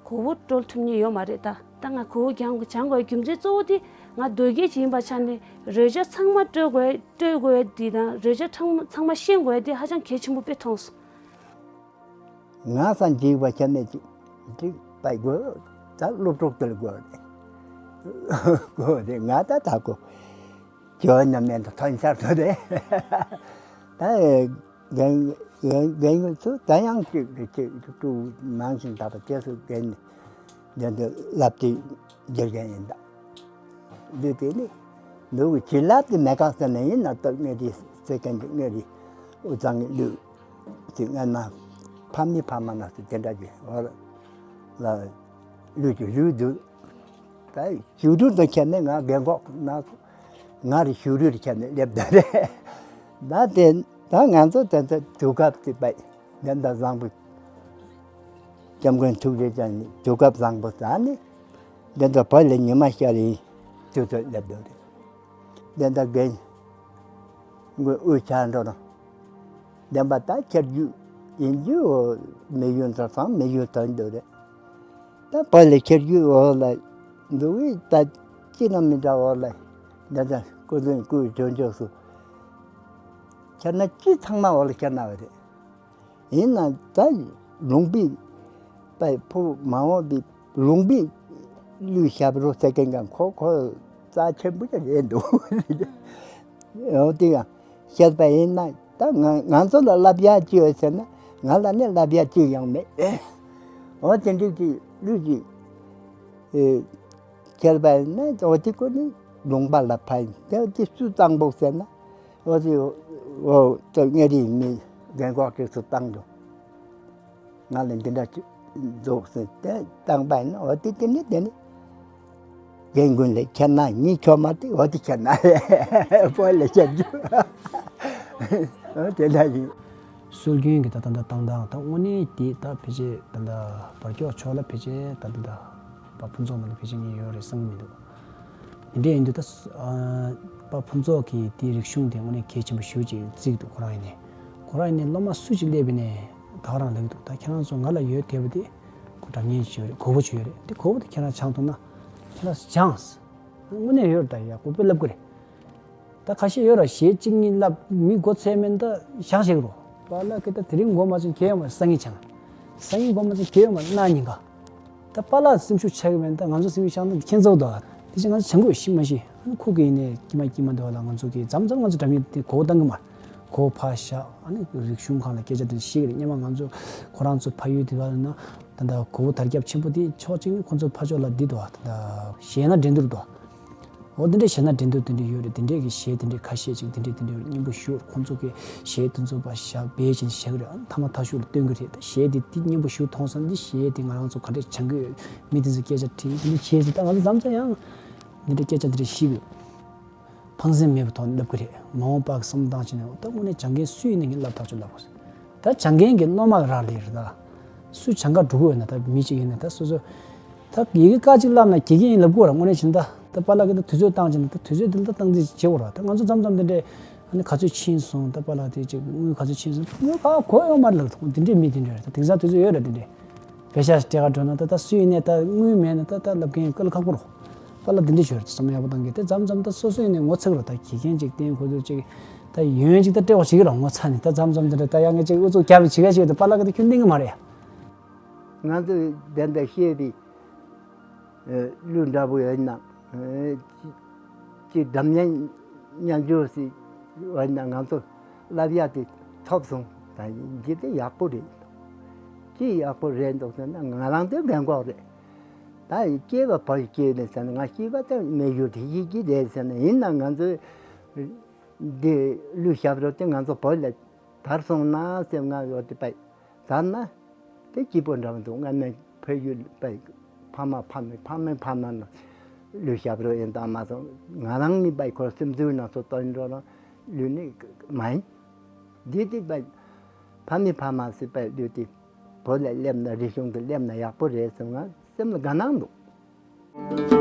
གོ་བོ་དཀྲོལ་ཐུབ་མཁན་ཡོད་མ་རེད། ད་ད་ང་གོ་བོ་སྦྱང་སྦྱང་དགོས་རྒྱུ་མཚན་གཙོ་བོ་དེ་ང་མདོ་སྐད་ཅིག་ཡིན་པ་ཆ་ནས་རོལ་ཆ་ཚང་མ་དཀྲོལ་དགོས། དཀྲོལ་དགོས་འདི་དང་རོལ་ཆ་ཚང་ཚང་མ་ཤེས་དགོས་འདི་ཧ་ཅང་གལ་ཆེན་པོ་དཔེ་མཐོང་སོང་། ང་སང་འཇིགས་པ་ཁྱེར་ནས་ཅིག་ཅིག་པའི་དགོས། ད་སློབ་གྲོགས་དེ་ལ་དགོས་རེད། དགོས་རེད། ང་ད་ད་གོ་ཇོ་ནམ་མེད་དུ་ཐོན་ཚར་དུ་རེད། ད་རྒན་རྒན་རྒན་ཚོ་ད་ཡང་ཅིག་ཅིག་ཏུ་ནང་བཞིན་ད་པ་དེ་ཚོ་རྒན་འདི་འདི་ལབ་དེ་རྒྱལ་རྒན་ཡིན་ད། འདི་དེ་ནི་འདུག་བྱིན་རླབས་དེ་མེད་ཀ་ཟེར་ནས་ཡིན་ན་སྟབས་ངན་རེད། ཚེ་གན་གྱི་ངན་རེད། དབུས་གཙང་གི་ལུས་དེ་སྔན་མ་ཕ་མི་ཕ་མ་ན་སུ་དེ་འདྲ་གི་འོ་ལ་ལུས་ཀྱི་ལུས་འདུག་ད་ཞུ་སྒྲུབ་དང་ཁྱེད་ནི་ང་རྒན་གོག་ན་སུ་ང་རེ་ཞུ་སྒྲུབ་ཁྱེད་ནི་སླེབས་ད་རེད། ད་དེ་ད་ང་ཚོ་དེ་ཚོ་དུས་སྐབས་དེ་པའི་དེ་འདྲ་བཟང་པོ། སྐྱབས་མགོན་ཐུགས་རྗེ་ཅན་ནི་དུས་སྐབས་བཟང་པོ་ཟ་ནི། འདི་འདྲ་བོད་ལ་ཉི་མ་ཤར་ཡིན་དུས་ཚོད་སླེབས་འདུག་རེད། འདི་འདྲ་རྒན་མགོན་དབུས་ཆགས་འགྲོ་རོགས། འདི་པ་ད་ཁྱེར་རྒྱུ་ཡིན་རྒྱུ་མི་ཡུལ་འདྲ་ཚང་མི་ཡུལ་དོན་འདུག་རེད། ད་བོད་ལ་ཁྱེར་རྒྱུ་འོག་ལ་འདུག་བས་ད་ཅི་ན་མི་འདྲ་འོག་ལ་འདི་འདྲ་སྐུ་མདུན་སྐུའི་བྱོན་ཕྱོགས་སུ་ཁྱེར་ན་ཅི་ཚང་མ་འོག་ལ་ཁྱེར་ན་བ་རེད། ཡིན་ན་ད་ལུང་པའི་པའི་ཕུ་མ་འོངས་པའི་ལུང་པའི་ཀླུ་ཞབས་རོ་ཟེར་མཁན་གང་ཁོ་ཁོ་རྩ་ཆེན་པོ་ཅིག་རེད་འདུག་འོ་དེ་ཡང་བཤད་པ་ཡིན་ན་ད་ང་ང་ཚོ་ལ་བསླབ་ཡག་ཅི་ཡོད་ཟེར་ན་ང་ལ་ནི་བསླབ་ཡག་ཅི་ཡང་མེད། འོ་དེ་འདྲ་ཅིག་ཀླུ་ཅིག་བཤད་པ་ཡིན་ན་འོ་དེ་ཁོ་ནི་ལུང་པ་ལ་ཕན་དེ་དེ་སུ་གཙང་པོ་ཟེར་ན། འོ་ཙི་འོ་ཙི་ངེད་རིགས་མི་རྒན་གོག་ཅིག་ཚོ་བཏང་འདུག་ང་ལ་འདི་འདྲ་ཅིག་འདུག་ཟེར་ཏེ་བཏང་པ་ཡིན་ན་འོ་དེ་དེ་ནི་དེ་ནི་རྒན་རྒོན་ལས་ཁྱེར་ན་ཉིད་ཁྱོད་མ་དེ་འོ་དེ་ཁྱེར་ན་བོད་ལས་ཁྱེར་རྒྱུ་འོ་དེ་འདྲ་ཡིན། སྲོལ་རྒྱུན་གྱི་ད་ད་ད་བཏང་སྟངས་ད་དངོས་གནས་དེ་ད་ཕལ་ཆེར་ད་ད་བར་སྐྱོག་ཕྱོགས་ལ་ཕལ་ཆེར་ད་ད་ད་པ་ཕུན་ཚོགས་མ་ལ་ཕལ་ཆེར་ངས་ཡོད་རེད་བསམ་གྱི་མི་འདུག་དེ་འདྲ་ཡིན་དུས་ད་ཨ་པ་ཕུན་ཚོགས་ཀྱི་དེའི་རིག་གཞུང་དེ་དངོས་གནས་གལ་ཆེན་པོ་ཞེ་པོ་ཅིག་བརྩི་གི་འདུག་ཁོ་རང་ཡིན་ནའི་ཁོ་རང་ཡིན་ནའི་སློབ་མ་སུ་ཞིག་སླེབས་པ་ཡིན་ནའི་ད་ག་རང་ལབ་ཀྱི་འདུག་ད་ཁྱེད་རང་ཚོ་ང་ལ་ཡོད་དེ་བ་དེ་ཁོ་སྒྲ་སྙན་ཞིག་ཡོད་རེད། གོ་བོ་ཅིག་ཡོད་རེད། དེ་གོ་བོ་དེ་ཁྱེད་རང་སྦྱང་ཐུབ་ན་ཁྱེད་རང་སྦྱངས། དངོས་གནས་ཡོད་རེད། ད་ཡག་པོ་དཔེ་ལབ་གི་རེད། ད་ཁ་ཤས་ཡོད་ར་གཞས་གཅིག་གཉིས་བསླབ་མི་མགོ་ཚོས་མིན་ད་བཞག་བཞག་རོ། པཱ་ལགས་ཀྱིས་ད་དེ་རིང་མགོ་མ་ཚོས་ཁྱེད་ཡོད་མ་སང་ཉིན་ཆང་། སང་ཉིན་མགོ་མ་ཚོས་ཁྱེད་ཡོད་མ་གནངས་ཉིན་ག་ད་པཱ་ལགས་སེམས་ཤུགས་ཆག་གི་མིན་ད་ང་ཚོ་སེམས་ཤུགས་ཆག་ན་ཁྱེད་ཚོ་ད། དེ་བཞིན་ང་ཚོ་བྱང་གོས་ཤི་མ་ཤི་ཨ་ནི་ཁུག་གི་ཡིན་ནས་ཀྱི་མ་ཀྱི་མ་འདི་བ་ལ་ང་ཚོ་གི་མཚམས་མཚམས་ང་ཚོ་འདྲ་མིན་དེ་གོ་བོ་བཏང་གི་མ་རེད། གོ་བོ་ཕར་བཞག་ཨ་ནི་རིག་གཞུང་སྒང་ལ་སྐད་ཆ་དེ་ཤེས་གི་རེད། སྔོན་མ་ང་ཚོ་ཁོ་རང་ཚོ་ཕ་ཡུལ་དེ་བ་ལ་ན་ད་ད་གོ་བོ་དར་ཁྱབ་ཆེན་པོ་དེ་ཕྱོགས་གཅིག་ནས་ཁོ་ཚོ་ཕ་ཕྱོགས་ལ་འདི་དོ་ད་ད་གཞས་ན་འགྲན་བསྡུར་དོ། འོ་དེ་འདྲའི་གཞས་ན་འགྲན་བསྡུར་དེ་འདྲ་ཡོད་རེད། དེ་འདྲའི་གི་གཞས་དེ་འདྲའི་ཁ་ཤས་ཅིག་དེ་འདྲའི་དེ་འདྲའི་སྙན་པོ་ཞུ་ཁོང་ཚོ་གི་གཞས་དེ་ཚོ་པ་ཞབས་པེ་ཅན་བཞག་རེད། ཨ་མཐའ་མ་མཐའ་ཤུགས་ལ་སྟོན་གི་རེད། ད་གཞས་དེ་དེ་སྙན་པོ་ཞུ་མཐོང་སོང་། འདི་གཞས་དེ་ང་རང་ཚོ་ག་འདྲས་བྱང་གི་ཡོད་མི་དེ་ཚོ་སྐད་ཆ་དྲིས་དེ་འདྲ་བྱས་ཟིན། ད་ང་ཚོ་མཚམས་མཚམས་ཡང་འདི་འདྲའི་སྐད་ཆ་འདི་འདྲ་ཞིག་ཡོད། ཕངས་སེམས་མེད་པའི་ཐོག་ནས་ལབ་གི་རེད། མ་འོངས་པ་གི་བསམ་བློ་བཏང་བྱས་ནས་ད་དངོས་གནས་སྦྱང་མཁན་སུ་ཡིན་ན་ངས་བསླབ་ཐག་ཆོད་ལབ་དགོས། ད་སྦྱང་མཁན་གྱི་སློབ་མ་རག་ལས་རེད་ད། སུ་སྦྱང་ག་འགྲོ་གི་ཡོད་ན་ད་མི་གཅིག་ཡིན་ན་ད་སོ་སོ། ད་ཡི་གེ་ཀ་གཅིག་བསླབ་ན་དགེ་རྒན་ཡིན་ལབ་དགོས་ར། དངོས་གནས་བྱས་ན་ད་ད་པཱ་ལགས་ཀྱིས་ད་དུས་ཚོད་བཏང་བྱས་ན་ད་དུས་ཚོད་འདི་ལ་ད་བཏང་རྩིས་བྱེད་དགོས་ར། ད་ང་ཚོ་མཚམས་མཚམས་འདི་འདྲས་ཨ་ནི་ག་ཚོད་ཕྱིན་སོང་ད་པཱ་ལགས་དེ་ཅིག་དངུལ་ག་ཚོད་ཕྱིན་སོང་དངུལ་ག་གོ་ཡོད་མ་རེད་ལབ། འདི་འདྲས་མི་འདི་འདྲས་རེད། ད་དེང་སང་དུས་ཚོད་ཡོད་ར་འདི་འདྲས། བེ་ཤ་སྤྲད་ག་འགྲོ་ན་ད་ད་སུ་ཡིན་ནས་ད་དངུལ་མེད་ན་ད་ད་ལབ་མཁན་དཀའ་ལས་ཁག་པོ་རེད། པཱ་ལགས་འདི་འདྲས་བྱོས་རེད། བསམ་ཡག་པོ་བཏང་གི་དེ་མཚམས་མཚམས་ད་སོ་སོ་ཡིན་ནས་ངོ་ཚ་གི་རེད། ད་དགེ་རྒན་ཅིག་བསྟེན་ཁོ་ཚོ་ཅིག་ད་ཡོན་ཅིག་ད་སྤྲད་དགོས་བྱེད་ཀྱི་རེད། ངོ་ཚ་ནས་ད་མཚམས་མཚམས་འདི་འདྲ་ད་ཡང་ངས་ཅིག་ཨུ་ཚུགས་རྒྱབ་ནས་བྱེད་ག་བྱེད་གི་འདུག་པཱ་ལགས་ཀྱིས་ད་ཁྱོན་གཏན་གི་མ་རེད་ཡ། ང་ཚོས་དེ་འདྲ་བཤད་པའི་གླུ་འདྲ་པོ་ཡོད་ན་ཅིག་སྒྲ་སྙན་སྙན་སྦྱོར་ཞིག་ཡོད་ན་ང་ཚོ་བསླབ་ཡག་དེ་ཐོབ་སོང་། ད་འདི་དེ་ཡག་པོ་རེད། ཅི་ཡག་པོ་རེད་འདུག་ཟེར་ན་ང་རང་དེ་རྒན་གོག་རེད། ད་སྐྱེས་པ་བོད་སྐྱེས་ནས་ཟེར་ན་ང་སྐྱེས་པ་དེ་མི་ཡུལ་དེ་ཡིད་ཀྱི་རེད་ཟེར་ན་ཡིན་ན་ང་ཚོའི་འདི་གླུ་ཞབས་བྲོ་དེ་ང་ཚོ་བོད་ལ་དར་སོང་ན་ཟེར་ང་ཡོད་དེ་པའི་དར་ན་དེ་སྐྱིད་པོ་འདྲ་བོ་འདུག་ང་མི་ཕ་ཡུལ་པའི་ཕ་མ་ཕ་མའི་ཕ་མའི་ཕ་མ་ན་གླུ་ཞབས་བྲོ་ཡིན་དང་མ་སོང་ང་རང་ནི་པའི་ཁོ་སེམས་ཚོར་ན་སོ་སྟོན་འགྲོ་ན་གླུ་ནི་མ་ཡིན། འདི་དེ་པའི་ཕ་མའི་ཕ་མ་སི་པའི་གླུ་དེ་བོད་ལ་སླེབས་ན་རིག་གཞུང་དུ་སླེབས་ན་ཡག་པོ་རེད་བསམ་ང་སེམས་ལ་དགའ་སྣང་འདུག